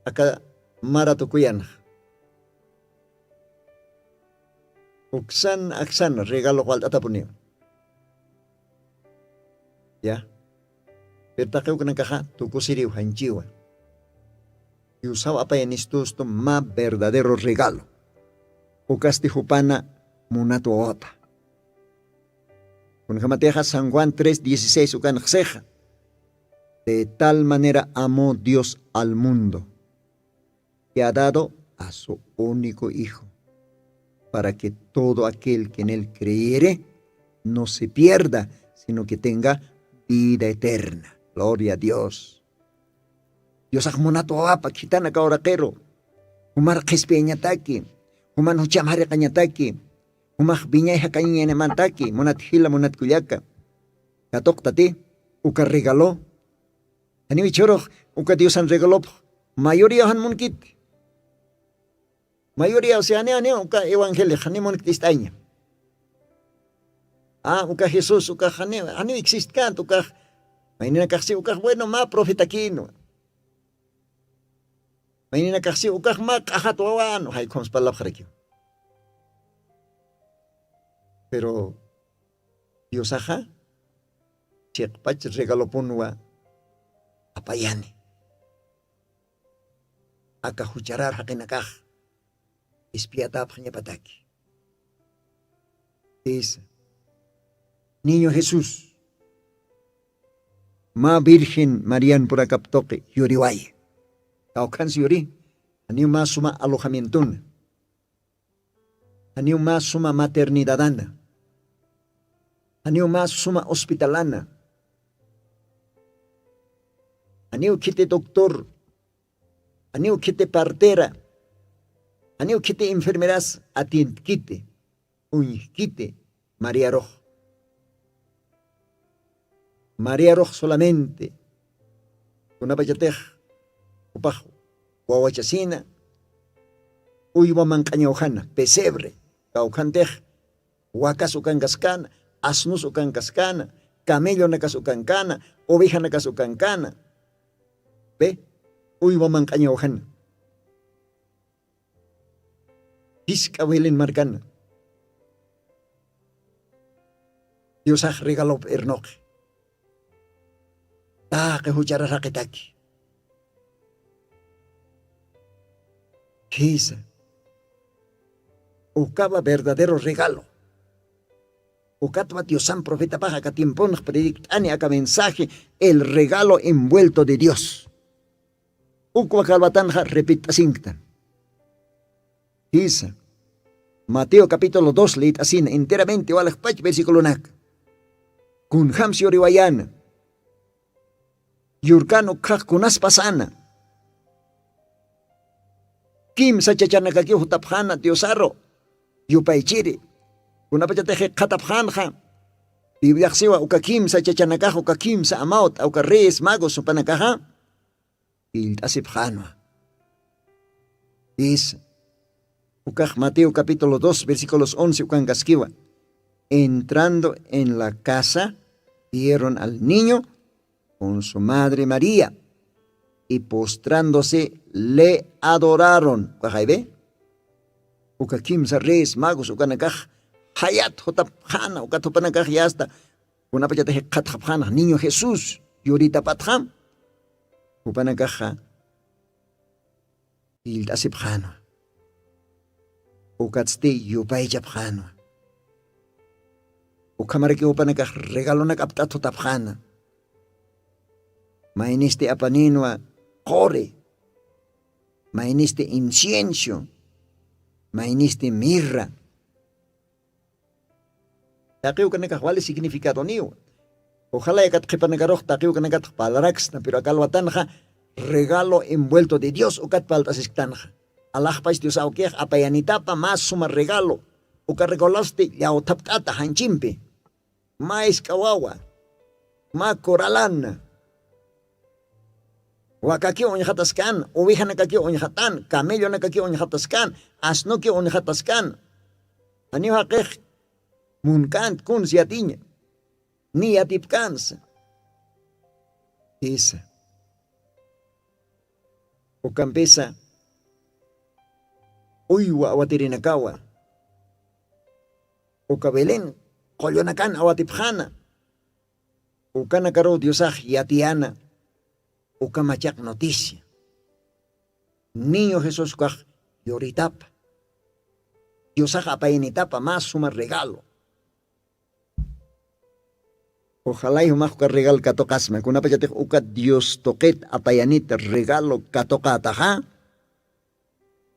aka maratukuyanxa. Uksan aksan regalox walt'atapuniw. Ya, pirtaqiwknakaxa tukusiriw janchiwa. Yusaw apayanistustu mä verdadero regalo. Ukasti jupana munat wawapa. Kunjamatixa san juan tres dieciséis ukanxsixa, de tal manera amó dios al mundo, que ha dado a su único hijo, para que todo aquel que en él creyere no se pierda, sino que tenga vida eterna. Gloria a dios. Diosax munat wawapa khitana kawraqiru, jumar qhispiyañataki, juman jucham jariqañataki, jumax wiñay jakañañanimantaki munat jila munat kullaka. Katuqtati uka regalo. Janiw ichhürux uka diosan regalopx mayoría jan munkiti. Mayoría o sea janiw janiw uka evangeliox janiw munkt'ist'aña. A uka jesús ukax janiw janiw existkänta ukax. Mayninakaxsi ukax bueno mä profetakïnwa. Mayninakaxsi ukax mä q'axat wawänwa jaykhumsa parlapxarakiw. Pero diosaxa chiqpach regalopunwa apayani aka jucharar jaqinakax. Ispiyatäpxañapataki isa, niño jesús mä virgen marian purakap tuqi yuriway. Kawkhansi yuri. Janiw mä suma alojamientona, janiw mä suma maternidadana, janiw mä suma hospitalana, janiw khiti doctor, janiw khiti partera, janiw khiti enfermeras atientkiti, uñjkiti mariarux. Mariarux solamente kunapachatix jupax wawachasina, uywa manq'añawjana pesebre, kawkhantix wakas ukankaskana, asnus ukankaskana, camellonakas ukankana, ovejanakas ukankana. Pe uywa manq'añawjana. Jisk'a wilin markana diosax regalop irnuqi. Taqi juchara raqitaki jisa. Ukaba verdadero regalo. Ukatwa diosan profetapax aka tiemponx predikt'ani aka mensaje, el regalo envuelto de dios. Ukwa kalwatanxa repit'asinktan. Jisa. Mateo capítulo dos lït'asina enteramente walajpach versiculonaka. Kunjamsi yuriwayana yurkan ukhax kunas pasana. Kimsa chachanakakiw jutapxana diosaru yupaychiri. Kunapachatix jikxatapxanxa Bibliaxsiwa uka kimsa chachanakax uka kimsa amawt'a uka reyes magos jupanakaxa illt'asipxänwa. Is ukax Mateo capítulo dos versículos once ukankaskiwa. Entrando en la casa, vieron al niño con su madre María, y postrándose le adoraron. Ukaxaybe uka kimsa reyes magos ukanakax jayat jutapxäna ukat jupanakax yasta kunapachata jikxatxapxäna niño jesús yuritapatxam. Jupanakaxa illt'asipxänwa. Ukatsti yupaychapxänwa. Ukhamarakiw jupanakax regalonak apt'at jutapxäna. Maynisti apanïnwa quri, maynisti incienso, maynisti mirra. Taqiw kanakax wali significadoniw. Ojalaya kat qhipanakarux taqiw kanakatx parlaraksna pero akalwatanxa regalo envuelto de dios ukat palt'asisktanxa. Alaxpach diosawkix apayanitapa mä suma regalo. Uka regalosti llawthapt'ata janchimpi. Mä isk'awawa, mä coralana. Wakakiw uñxataskan, ovejanakakiw uñxatan, camellonakakiw uñxataskan, asnokiw uñxataskan. Janiw jaqix munk'ant kuns yatiña ni yatipkansa. Jisa. Ukampisa uywa awatirinakawa uka belén qullunakan awatipxäna. Ukanakaruw diosax yatiyäna uka machaq noticia. Niño jesuskax yuritapa diosax apayanitapa mä suma regalo. Ojalay jumax uka regalo katuqasma kunapachatix uka dios tuqit apayanita regalo katuqätaxa.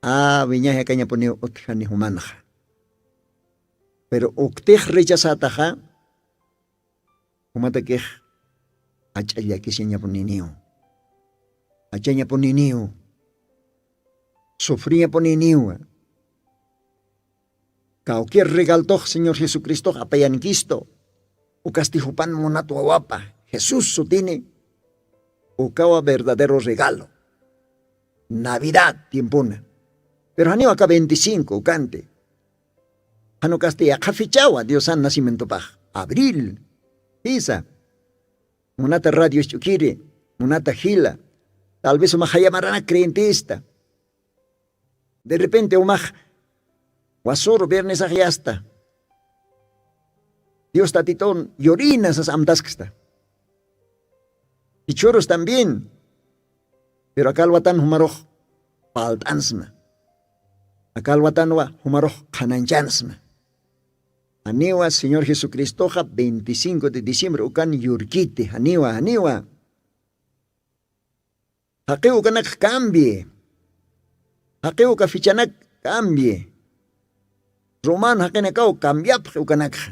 A wiñaji akañapuniw utjani jumanxa. Pero uktix rechasätaxa jumatakix ach'a llakisiñapuniniw. Achañapuniniw. Sufriñapuniniwa. Kawkir regaltox señor jesucristox apayankistu. Ukasti jupan munat wawapa jesús sutini. Ukawa verdadero regalo. Navidad tiempuna. Pero janiw aka veinticinco ukanti. Jan ukasti yaqha fechawa diosan nacimientopax abril. Jisa. Munata radio isch'ukiri, munata jila. Tal vez umax jayamaranak creyentista. De repente umax wasuru viernesax yasta dios tatitun yurina sas amtasksta. Ichhurus también. Pero akalwatan jumarux palt'ansma. Akalwatanwa jumarux qhanañchansma. Janiwa señor jesucristoxa veinticinco de diciembre ukan yurkiti janiwa janiwa. Jaqiw ukanakx cambie. Jaqiw uka fichanak cambie. Romano jaqinakaw cambiapxi ukanakxa.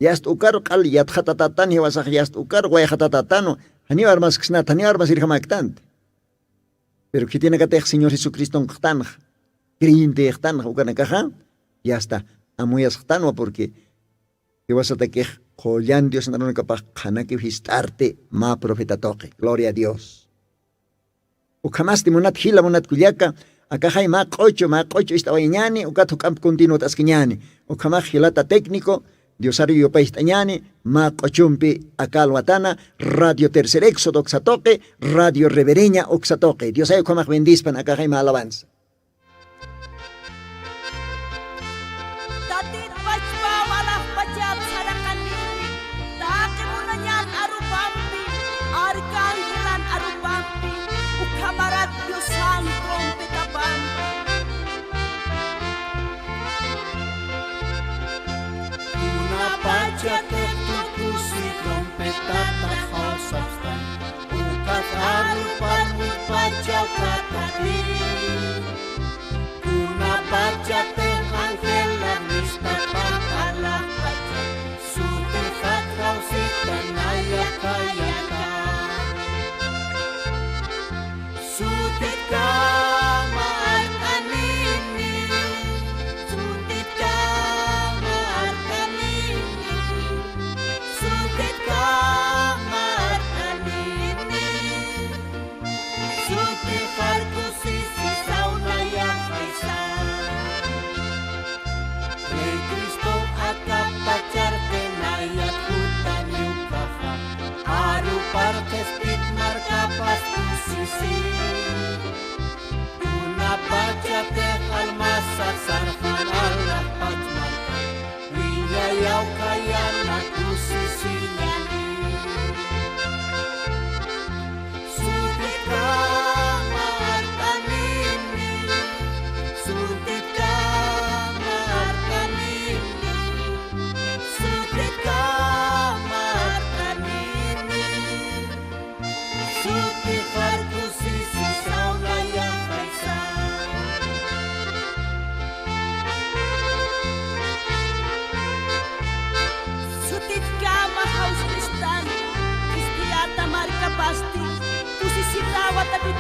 Yasta ukar q'al yatxatatatan jiwasax yasta ukar wayxatatatanu. Janiw armasksnat janiw armasirjamaktanti. Pero khitinakatix señor jesucristonkaxtanxa creyenteyxtanxa ukanakaxa yasta amuyasxtanwa porque jiwasatakix qullan diosnarunakapax qhanakiw jist'arti mä profeta tuqi gloria a dios. Ukhamasti munat jila munat kullaka akaxay mä q'uchu mä q'uchu ist'awayañani ukat juk'amp continuat'askañani. Ukhamax jilata técnico diosari yupayjt'añani. Mä q'uchumpi aka alwatana radio tercer éxodo uksa tuqi radio revereña uksa tuqi diosay ukhamax bendispan akaxay mä alabanza. Tatit pachpa walajpachat saraqanini taqi munañan arupampi arcángelan arupampi ukhamarat diosan trompetapampi. Kunapachatix tukusi trompetata jawsapxtan ukat arupar wikpachaw katapi. Kunapachatix angelar mistapan alaxpacha sutit jatjawsitan ayakayata. Sutitkama arkanini sutitkama arkanini.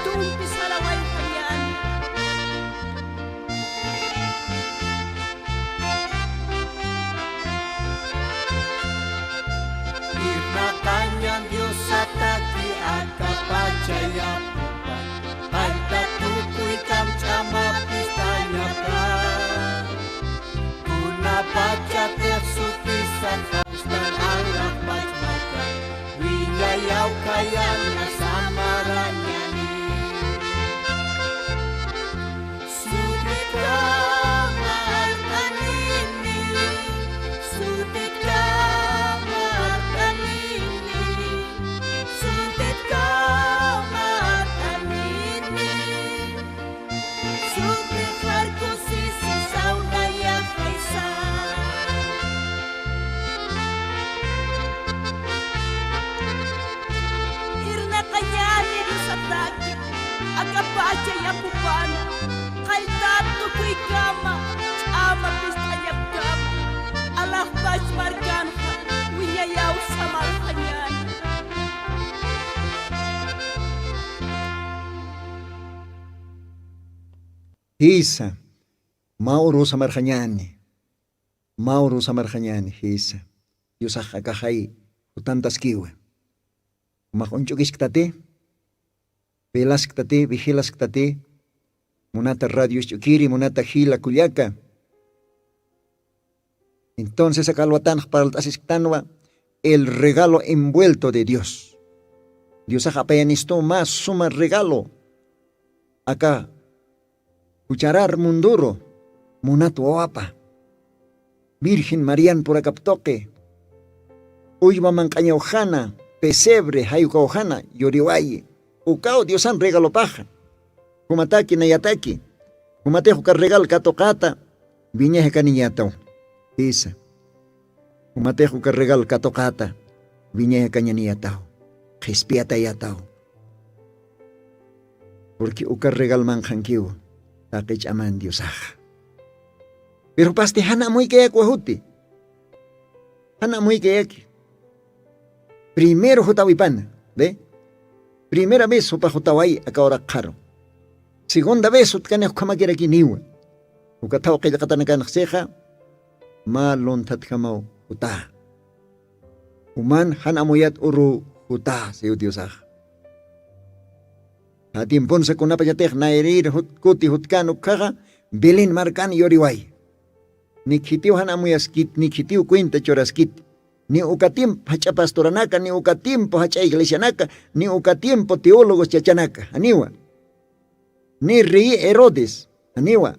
Tumpis sarawaypañäni. Irnaqañan Diosataki aka pacha yapupan, qallta tukuykam ch'amapis tañapan. Kunapachatix sutisan jawstan alaxpach markan, wiñayaw khayana samarañani. Sutitkama art'anini, sutitkama art'anini, sutitkama art'anini. Sutix arku sisi sawnayaxaysa. Irnaqañäni Diosataki aka pacha yapupana, qalltat tukuykama, ch'amapis tañapkama, alaxpach markanxa wiñayaw samarxañäni. Jisa, mä uru samarxañäni, mä uru samarxañäni, jisa. Diosax akaxay jutantaskiwa. Jumax uñch'ukisktati, velasktati, vigilasktati, munata radio isch'ukiri, munata jila kullaka. Entonces aka alwatanx parlt'asisktanwa, el regalo envuelto de Dios. Diosax apayanistu mä suma regalo aka jucharar munduru, munat wawapa, Virgen Marian purakap tuqi, uywam manq'añawjana, pesebre jayukawjana yuriwayi. Ukaw Diosan regalopaxa. Jumataki nayataki, jumatix uka regal katuqata wiñay jakaniñataw. Jisa. Jumatix uka regal katuqata wiñay jakañaniyataw, qhispiyatayataw. Porque uka regalmanqankiw taqi ch'aman Diosaxa. Pero pasti jan amuykayakwa juti. Jan amuykayaki. Primero jutawipana, ¿ve? Primera vez jupa jutaway aka uraqxaru. Segunda vez jutkanix ukhamakirakiniwa. Uka thaw qillqatanakanxsixa mä lunthatjamaw juta. Juman jan amuyat uru juta, siw Diosax. Ja tiemponsa kunapachatix nayrïr jut-, kuti jutkan ukhaxa, Belén markan yuriway. Ni khitiw jan amuyaskit, ni khitiw cuenta churaskit. Ni uka tiempo jach'a pastoranaka, ni uka tiempo jach'a iglesianaka, ni uka tiempo teólogos chachanaka, janiwa. Ni rey Herodes, janiwa.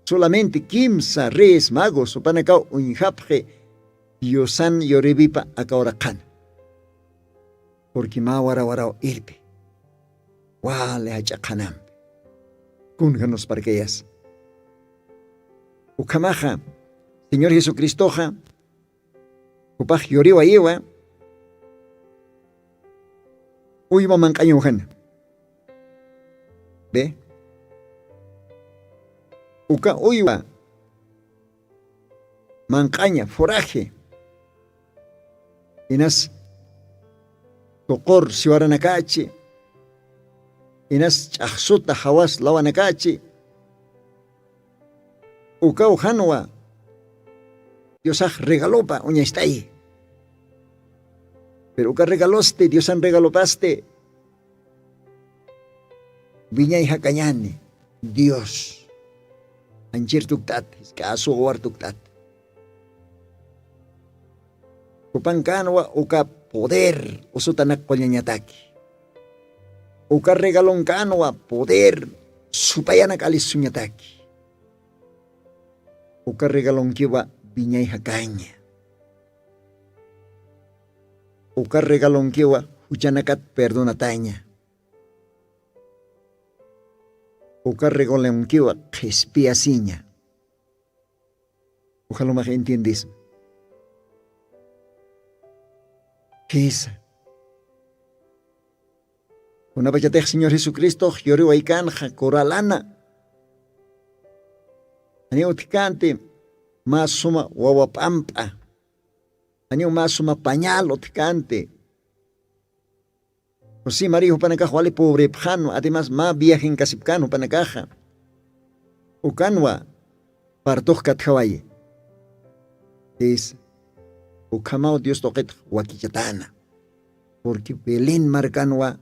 Solamente kimsa reyes magos jupanakaw uñjapxi Diosan yuriwipa aka uraqxana. Porque mä warawaraw irpi, wali jach'a qhanampi, kunja nusparkayasa. Ukhamaxa Señor Jesucristoxa jupax yuriwayiwa uywa manq'añawjana. ¿Ve? Uka uywa manq'aña, foraje, inas tuqur siwaranakachi, inas ch'axsuta jawas lawanakachi, ukaw janwa Diosax regalopa uñacht'ayi. Pero uka regalosti, Diosan regalopasti wiñay jakañani Dios. Anchir tukt'at, jisk'a asu wawar tukt'at. Jupankanwa uka poder usutanak qullañataki. Uka regalonkanwa poder supayanak alisuñataki. Uka regalonkiwa wiñay jakaña. Uka regalonkiwa juchanakat perdonataña. Uka regalonkiwa qhispiyasiña. Ujalumax entiendesma. Jisa. Kunapachatix Señor Jesucristox yuriwaykanxa coralana, janiw utjkänti mä suma wawa p'amp'a, janiw mä suma pañal utjkänti. José maría jupanakax wali pobrepxanwa, además mä viajenkasipkan jupanakaxa. Ukanwa partox katjawayi. Is ukhamaw dios tuqitx wakichatäna. Purqui belén markanwa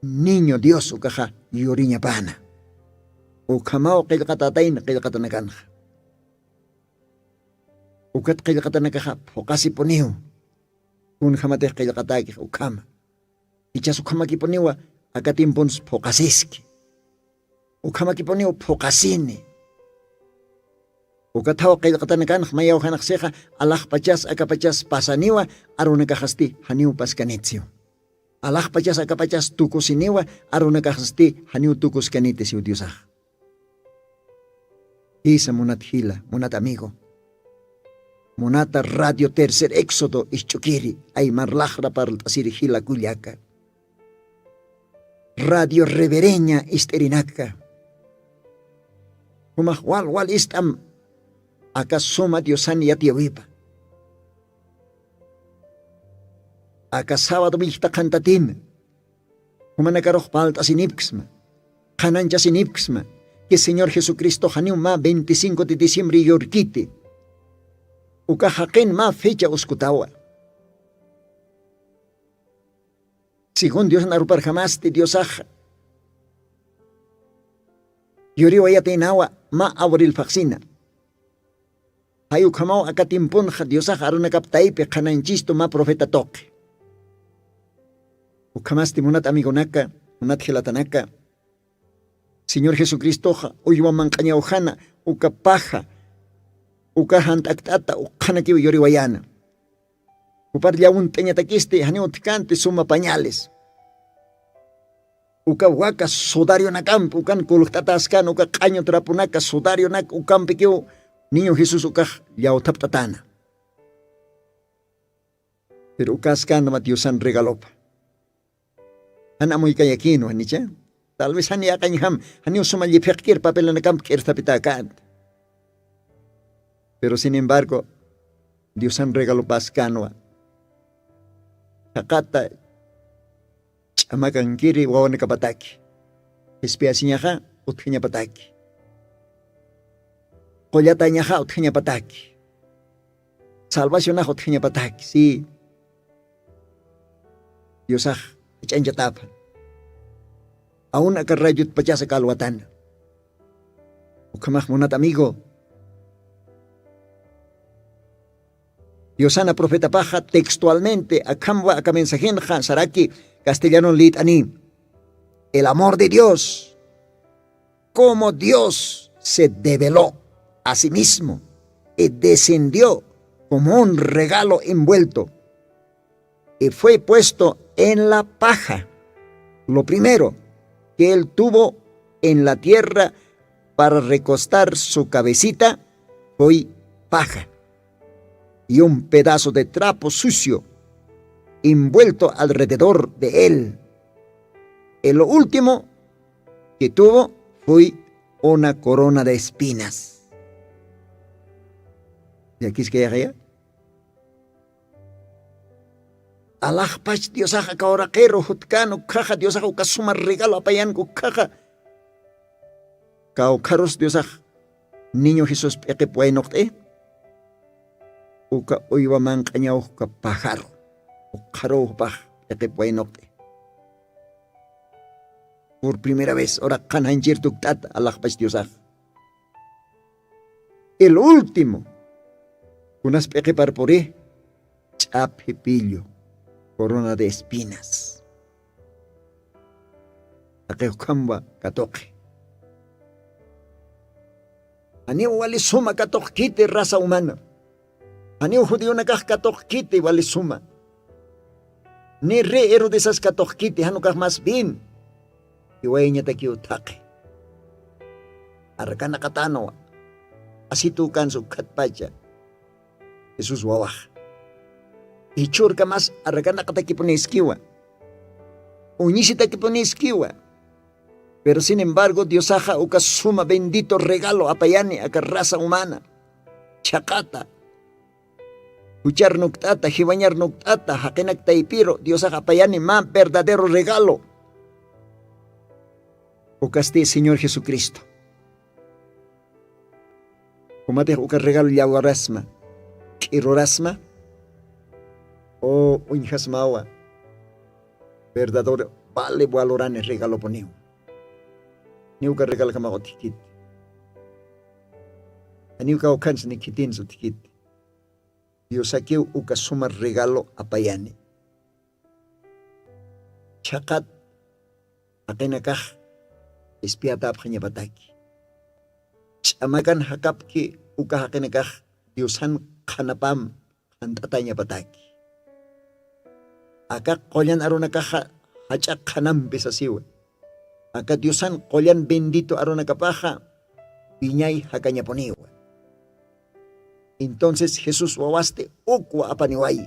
niño dios ukaxa yuriñapäna. Ukhamaw qillqatätayna qillqatanakanxa. Ukat qillqatanakaxa phuqasipuniw. Kunjamatix qillqatäkix ukhama. Ichhas ukhamakipuniwa aka tiemponsa phuqasiski. Ukhamakipuniw phuqasini. Ukathaw qillqatanakanx mayawjanaxsixa alaxpachas akapachas pasaniwa. Arunakaxasti janiw paskanitsiw. Alaxpachas akapachas tukusiniwa. Arunakaxasti janiw tukuskanitisiw diosax. Jisa munat jila munat amigo. Munata radio tercer éxodo isch'ukiri aymar laxra parlt'asiri jila kullaka. Radio revereña ist'irinaka. Jumax wal wal ist'am aka suma diosan yatiyawipa. Aka sabado milltaqantatina jumanakarux palt'asinipksma. Qhananchasinipksma que señor jesucristo janiw mä veinticinco de diciembre yurkiti. Uka jaqin mä fecha uskutawa. Según diosna ruparjamasti diosaxa yuriwayatinawa mä awrilfaqsina. Jay ukhamaw aka tiemponxa diosax arunakap taypi qhananchistu mä profeta tuqi. Ukhamasti munat amigonaka munat jilatanaka, señor jesucristoxa uywa manq'añawjana uka paja uka jant'akt'ata ukhanakiw yuriwayäna. Jupar llawntañatakisti janiw utjkanti suma pañales. Uka waka sudarionakampi ukan kulujt'atäskän uka q'añu trapunaka sudarionaka ukampikiw niño jesús ukax llawthapt'atäna. Pero ukaskänwa diosan regalopa. Jan amuykayakïnwa nicha. Tal vez jan yaqañjam janiw suma lliphiqkir papelanakamp k'irthapitäkänti. Pero sin embargo diosan regalopaskänwa. Jaqata ch'amakankiri wawanakapataki. Espiyasiñaxa utjañapataki. Qullatañaxa utjañapataki. Salvacionax utjañapataki si. Diosax jach'añchatapha. Aun aka rayutpachasa kalwatana. Ukhamax munat amigo. Diosana profetapaxa textualmente akhamwa aka mensajenxa saraki castellanon lït'ani. El amor de dios como dios se develó a sí mismo y descendió como un regalo envuelto y fue puesto en la paja. Lo primero que él tuvo en la tierra para recostar su cabecita fue paja y un pedazo de trapo sucio envuelto alrededor de él. Y lo último que tuvo fue una corona de espinas. Llakiskayxaya. Alaxpach diosax aka uraqiru jutkan ukkhaxa diosax uka suma regalo apayanku ukkhaxa. Kawkharus diosax niño jesús p'iqip waynuqt'i. Uka uywa manq'añawka pajaru ukkharuw jupax p'iqip waynuqt'i. Pur primera vez uraq qhanjanchir tukt'ata alaxpach diosax. El último kunas p'iqipar puri ch'aphi pillu corona de espinas. Taqi ukhamba katuqi. Janiw wali suma katuqkiti raza humana. Janiw judionakax katuqkiti wali suma. Ni ri herodesas katuqkiti janukax mas bin iwayañatakiw thaqi. Arkanaqatanwa asituw kansa ukkhatpacha. Jesús wawax ichhurka mas arkanaqatakipuniskiwa. Uñisitakipuniskiwa. Pero sin embargo diosaxa uka suma bendito regalo apayani aka raza humana. Chhaqata Juchar nukt'ata, jiwañar nukt'ata jaqinak taypiru diosax apayani mä verdadero regalo. Ukasti señor jesucristo. Jumatix uka regalo llawrasma, k'irurasma, o uñjasmawa verdadero vale valorani regalopuniw. Ni uka regalkamax utjkit. Janiw kawkhansi ni khitinsi utjkit. Diosakiw uka suma regalo apayani. Chhaqat jaqinakax espiatapxañapataki, ch'amakan jakapki uka jaqinakax diosan qhanapam qhant'atañapataki. Aka qullan arunakaxa jach'a qhanampi sasiwa. Aka diosan qullan bendito arunakapaxa wiñay jakañapuniwa. Entonces jesús wawasti ukwa apaniwayi,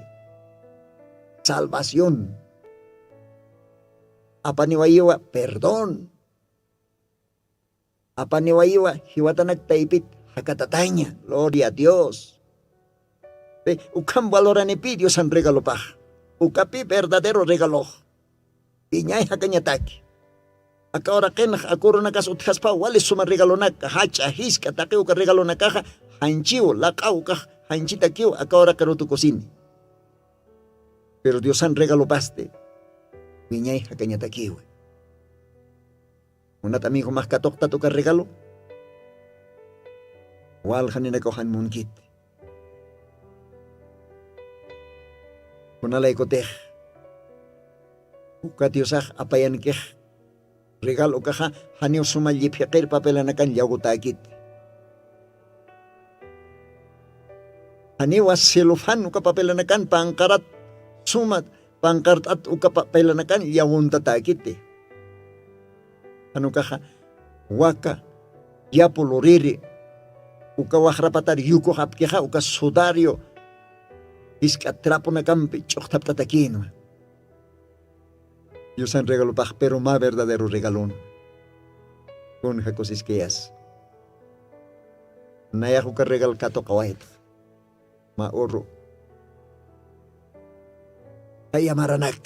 salvación apaniwayiwa, perdón apaniwayiwa, jiwatanak taypit jakatataña. Gloria a dios. Ukham valoranipï diosan regalopax. Ukapi verdadero regalox piñay jakañataki. Aka uraqinx akurunakas utjaspaw wali suma regalonaka jach'a jisk'a taqi uka regalonakaxa, janchiw laq'aw ukax janchitakiw aka uraqirutukusini. Pero diosan regalopasti piñay jakañatakiwa. Munat amigo max katuqtat uka regalo? Waljaninakaw jan munkit. Kunalaykutix uka diosax apayankix regal ukaxa janiw suma lliphiqir papelanakan llawutäkit. Janiwa celofan uka papelanakan panqarat suma panqart'at uka papelanakan llawuntatäkiti. Janukaxa waka yapu luriri uka waqrapatar yukux apkixa uka sudario jisk'a traponakampi ch'uxthapt'atakïnwa. Diosan regalopax pero mä verdadero regalon. Kunja kusiskayas? Nayax uka regal katuqawaytxa mä uru jayamaranak.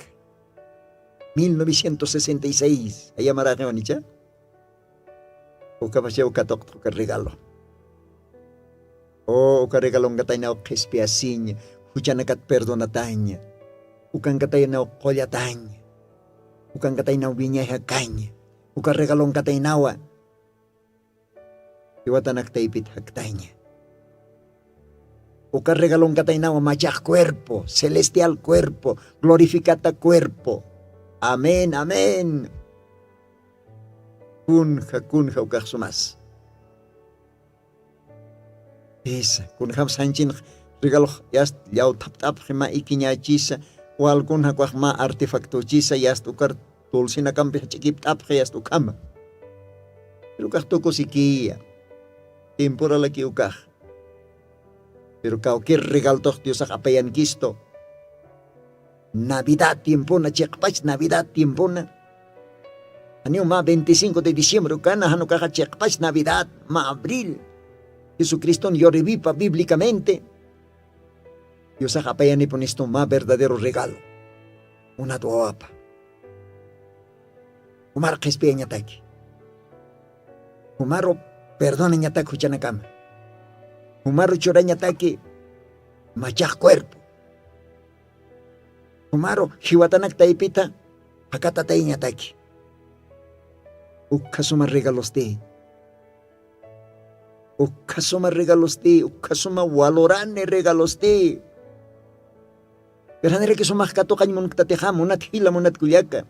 Mil novecientos sesenta y seis jayamaraqiwanicha. Ukapachaw katuqtxa uka regalo. O uka regalonkataynaw qhispiyasiña, juchanakat perdonataña. Ukankataynaw qullataña. Ukankataynaw wiñayakaña. Uka regalonkataynawa iwatanaktaypit jaktaña. Uka regalonkataynawa machax cuerpo celestial cuerpo glorificata cuerpo. Amén amén. Kunja kunja ukaxsumas. Jisa kunjam sanchinx regalox yast llawthapt'apxi ma ikiñachisa, walkunja ukax ma artefactochisa yast ukar tulsinakampix ch'ikipt'apxi yast ukhama. Pero ukax tukusikiya. Temporalaki ukax. Pero kawkir regaltox diosax apayankistu. Navidad tiempona chiqpach navidad tiempona. Janiw mä veinticinco de diciembre ukana janukaxa chiqpach navidad mä abril. Jesucriston yuriwipa bíblicamente. Diosax apayanipunistu mä verdadero regalo. Unat wawapa jumar qhispiyañataki. Jumaru perdonañataki juchanakama. Jumaru churañataki machax cuerpo. Jumaru jiwatanak taypita jakatatayañataki. Ukhasuma regalosti. Ukhasuma regalosti ukhasuma walurani regalosti. Pero janiraki sumax katuqañ munktatixam munat jila munat kullaka.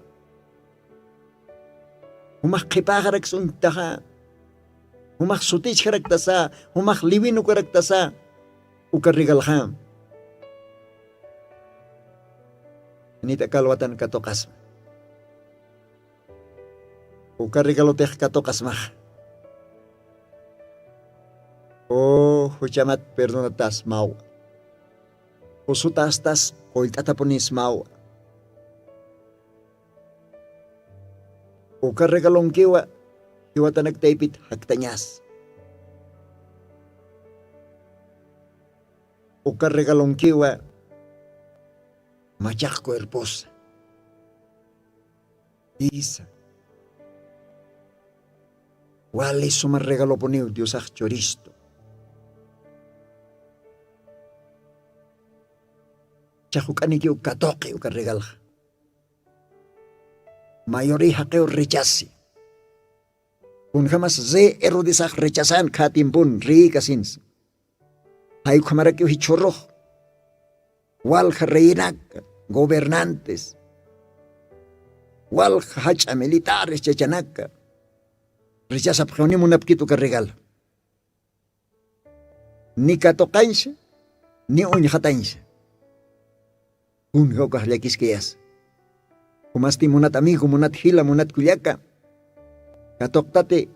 Jumax qhipäxarak suñtaxa. Jumax sutichxaraktasa. Jumax liwinukaraktasa. Uka regalxam nit'akalwatan katuqasma. Uka regalotix katuqasmaxa. O juchamat perdonatasmawa. Usutastas qullt'atapunismawa. Uka regalonkiwa jiwatanak taypit jaktañas. Uka regalonkiwa machaq cuerposa. Isa, wali suma regalopuniw diosax churistu. Chaquk'anikiw katuqi uka regalxa. Mayuri jaqiw rechasi. Kunjamas ri herodesax rechasan kha tiempon rikasinsa. Jayukhamarakiw jichhurux walja reinaka, gobernantes, walja jach'a militares chachanaka rechasapxiw ni munapkit uka regala. Ni katuqañsa ni uñxatañsa. Kunja ukax llakiskayasa. Jumasti munat amigo, munat jila, munat kullaka, katuqtati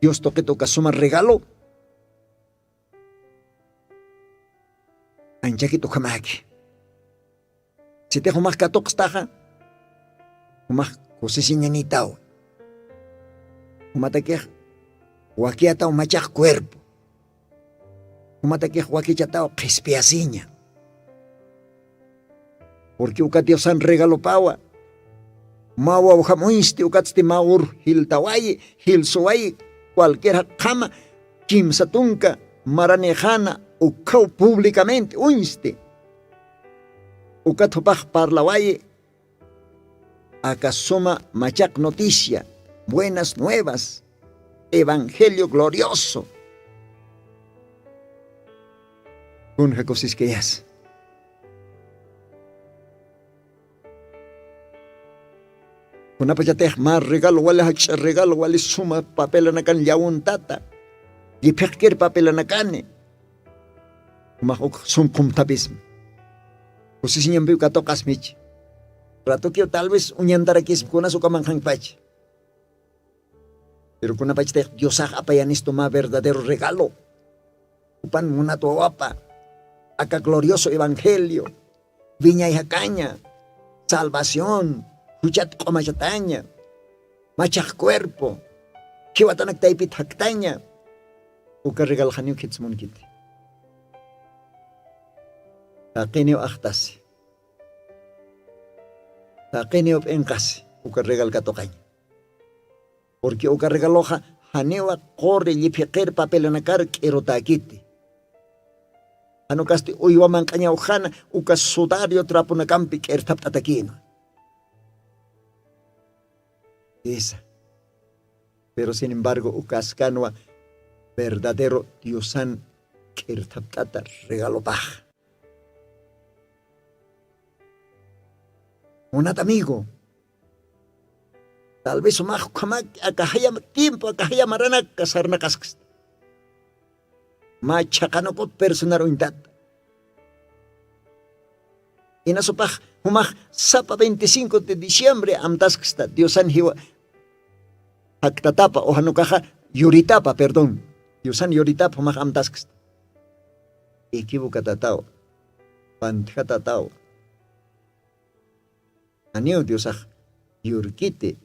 dios tuqit uka suma regalo. Anchakit ukhamaki. Sitix jumax katuqstaxa, jumax kusisiñanitaw. Jumatakix wakiyataw machaq cuerpo. Jumatakix wakichataw qhispiyasiña. Purqui uka diosan regalopawa, mä wawjam uñsti ukatsti mä ur jiltawayi, jilsuwayi, cualquier jaqkhama kimsa tunka maranixana ukhaw publicamente uñsti. Ukat jupax parlawayi aka suma machaq noticia, buenas nuevas, evangelio glorioso. Kunja kusiskayas. Kunapachatix mä regalo wali jakch'a regalo wali suma papelanakan llawuntata, lliphiqkir papelanakani. Jumax uk sum qumthapismi. Kusisiñampiw katuqasmichi. Ratukiw tal vez uñantarakismi kunas ukamanqankpachi. Pero kunapachatix diosax apayanistu mä verdadero regalo, upan munat wawapa aka glorioso evangelio, wiñay jakaña, salvación, juchat q'umachataña, machaq cuerpo, khiwatanak taypit jaktaña. Uka regalxaniw khitsmunkiti. Taqiniw axtasi, taqiniw p'inqasi uka regal katuqaña. Purqui uka regaloxa janiwa quri lliphiqir papelanakar k'irutäkiti. Janukasti uywa manq'añawjana uka sudario traponakampi k'irthapt'atakïnwa. Isa. Pero sin embargo ukaskanwa verdadero diosan k'irthapt'ata regalopax. Munat amigo, tal vez umax ukhamaki akajayama tiempo akajayamaranaka sarnaqasksta. Mä chhaqanukut personar uñtata. Inasupax jumax sapa veinticinco de diciembre amtasksta diosan jiwa jaktatapa ujanukaxa yuritapa perdón, diosan yuritapa jumax amtasksta. Equivocatataw, pantjatataw. Aniw diosax yurkiti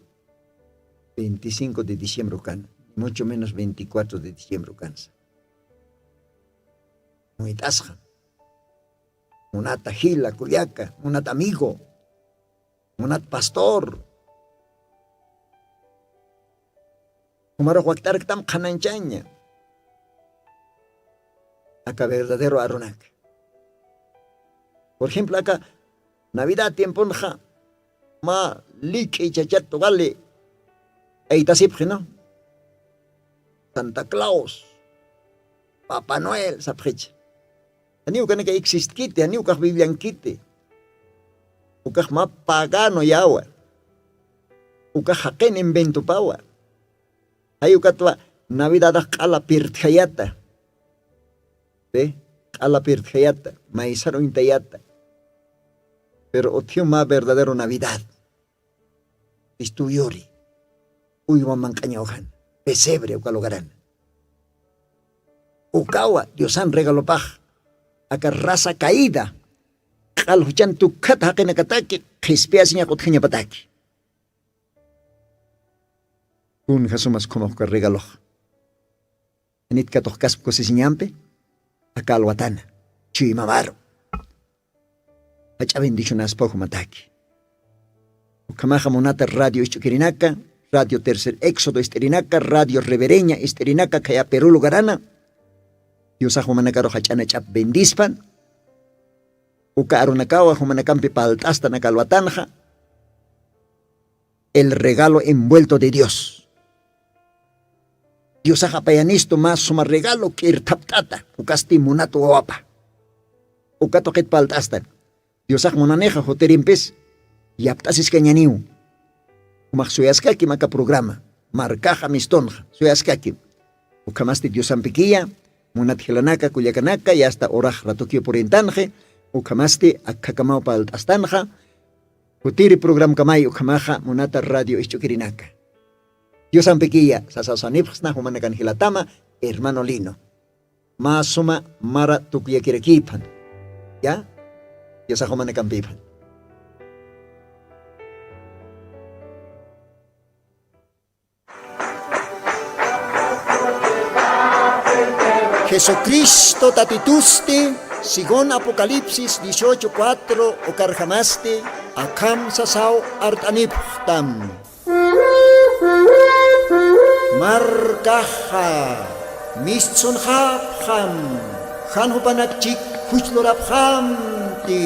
veinticinco de diciembre ukan, mucho menos veinticuatro de diciembre ukansa. Muyt'asqa munata jila kullaka munat amigo, munat pastor, jumarux wakt'arktam qhananchaña aka verdadero arunaka. Por ejemplo aka navidad tiemponxa mä lik'i chachat wali aytasipxi no, santa claus, papa noel sapxicha. Janiw kanaka existkiti janiw kax bibliankiti. Ukax mä pagano yawa. Ukax jaqin inventopawa. Jay ukatwa navidadax q'ala pirtjayata. Pi q'ala pirtjayata, maysar uñtayata. Pero utjiw mä verdadero navidad. Istuyuri uywa manq'añawjan pesebre uka lugaran. Ukawa diosan regalopax aka raza caida q'al juchan tukhat jaqinakataki qhispiyasiñaq utjañapataki. Kun jasumas khumaxka regalox. Anitkatux kasp kusisiñampi aka alwatana. chuymamaru. Jach'a bendicionaspa jumataki. Ukhamaxa munata radio isch'ukirinaka, radio tercer éxodo ist'irinaka, radio revereña ist'irinaka khaya peru lugarana. Diosax jumanakaru jach'ana ch'ap bendispan. Uka arunakawa jumanakampi palt'astana kalwatanxa. El regalo envuelto de Dios. Diosax apayanistu mä suma regalo k'irthapt'ata ukasti munat wawapa. Uka tuqit palt'astan. Diosax munanixa jutirimpis yapt'asiskañaniw. Umax suyaskakim aka programa markaxa mistunxa suyaskakim. Ukhamasti diosampikiya munat jilanaka kullakanaka yasta urax ratukiw purintanxi. Ukhamasti akhakamaw palt'astanxa. Kutiri programkamay ukhamaxa munata radio isch'ukirinaka. Diosampikiya sasasanipxsna jumanakan jilatama hermano lino. Mä suma mara tukyakirakiphan. Ya, diosax jumanakampiphan. Jesucristo tatitusti según apocalipsis dieciocho cuatro ukarjamasti akham sasaw art'anipxtam. Markaxa mistsunxapxam jan jupanak chik juchlurapxamti.